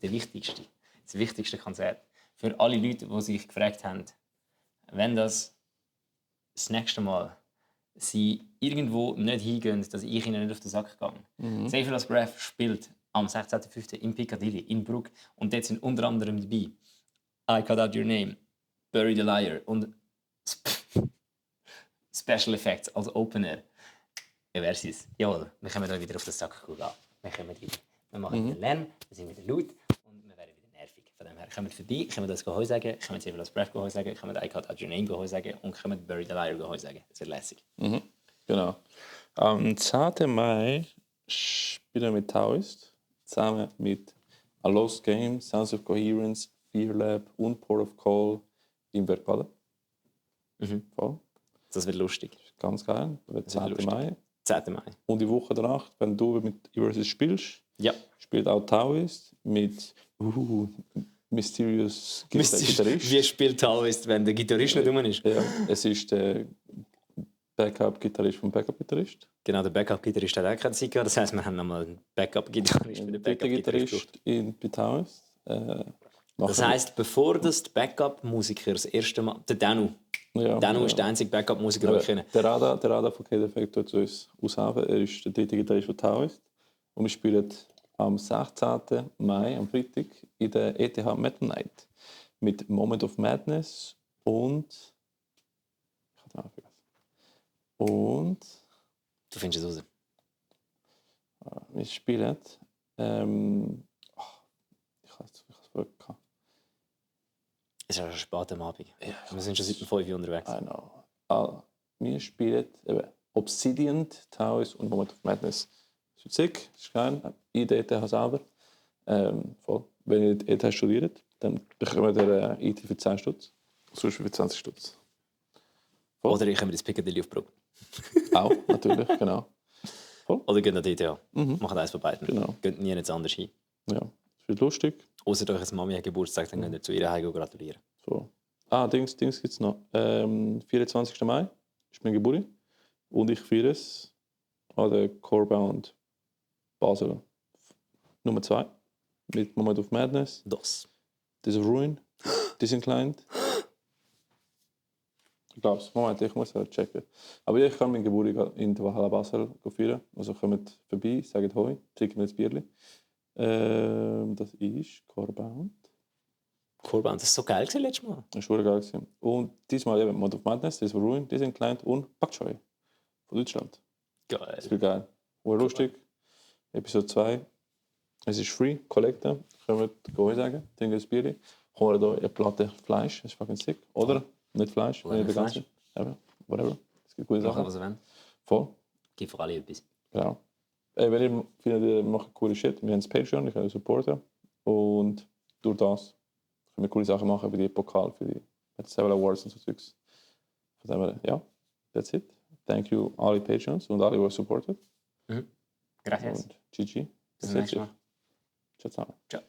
Das wichtigste Konzert. Für alle Leute, die sich gefragt haben, wenn das das nächste Mal sie irgendwo nicht hingehen, dass ich ihnen nicht auf den Sack gehe. Save Lost Breath spielt am 16.05. in Piccadilly, in Brugg. Und dort sind unter anderem dabei I Cut Out Your Name, Bury the Liar und Special Effects als Opener. Ja, wer ist es? Jawohl, wir kommen da wieder auf den Sack gehen. Wir kommen wieder. Wir machen wieder Lärm, wir sind wieder laut und wir werden wieder nervig. Von dem her, kommt vorbei, können das Heu sagen, können Save Lost Breath Heu sagen, können I Cut Out Your Name Heu sagen und können Bury the Liar Heu sagen. Das wird lässig. Genau. Am 10. Mai spielen wir mit Taoist zusammen mit A Lost Game, Sounds of Coherence, Fear Lab und Port of Call im Bergbaden. Voll. Das wird lustig. Ganz geil. Der 10. Mai. 10. Mai. Und die Woche danach, wenn du mit Eversys spielst, spielt auch Taoist mit Mysterious Gitarrist. Wie spielt Taoist, wenn der Gitarrist nicht rum ist? Ja, es ist der Backup-Gitarrist vom Backup-Gitarrist. Genau, der Backup-Gitarrist hat auch keine Zeit gehabt. Das heisst, wir haben nochmal einen Backup-Gitarrist mit dem Backup-Gitarrist bei Taoist. Das heisst, bevor das der Backup-Musiker das erste Mal... Der Danu. Danu ist der einzige Backup-Musiker, den wir kennen. Der Radar von K-Defekt tut uns aushelfen. Er ist der dritte Gitarrist von Taoist. Und wir spielen am 16. Mai, am Freitag, in der ETH Metal Night. Mit Moment of Madness und... Ich habe den Namen vergessen. Und... Du findest es raus. Wir spielen... ich habe es wirklich gehabt. Es ist ja schon spät am Abend. Ja, wir sind schon seit 5 Uhr unterwegs. I know. Wir spielen Obsidian, Taoist und Moment of Madness. Das ist sick, das ist geil. Ich in der ETH selber. Voll. Wenn ihr in der ETH studiert, dann bekommt ihr IT für 10 Stutz. Sonst für 20 Stutz. Voll. Oder ich komme ins Piccadilly auf Brugg. Auch, natürlich, genau. Voll. Oder geht an die ETH. Machen eins von beiden. Genau. Geht nie jetzt anders hin. Ja, das wird lustig. Außer euch Mami hat Geburtstag, dann könnt ihr zu ihr heim gratulieren. So. Dings gibt es noch. 24. Mai ist mein Geburtstag. Und ich feiere es an der Corebound Basel Nummer 2 mit Moment of Madness. This of Ruin. Disinclined. Ich glaube es. Moment, ich muss halt checken. Aber ich kann meinen Geburtstag in der Valhalla Basel feiern. Also kommt vorbei, sagt Hoi, trinken wir ein Bierchen. Das ist Corebound. Corebound, das war so geil letztes Mal. Das war geil. Und diesmal eben Moment of Madness, This of Ruin, Disinclined und Pak Choi von Deutschland. Geil. Das wird geil. War lustig. Episode 2. Es ist free, Collector. Können wir sagen. Trinken ein Bier. Holen hier eine Platte Fleisch. Das ist fucking sick. Oder nicht Fleisch. Oder nicht Fleisch. Whatever. Es gibt gute Sachen. Was ihr wollt. Voll. Gibt für alle etwas. Genau. Wenn ihr findet, ihr macht coole Shit. Wir haben das Patreon, ich kann euch supporten. Und durch das können wir coole Sachen machen, wie die Pokal für die Several Awards und so Zeugs. Von dem her, ja, that's it. Thank you alle Patrons und alle, die supportet. Gracias. Und GG. Bis zum nächsten Mal. Ciao zusammen. Ciao.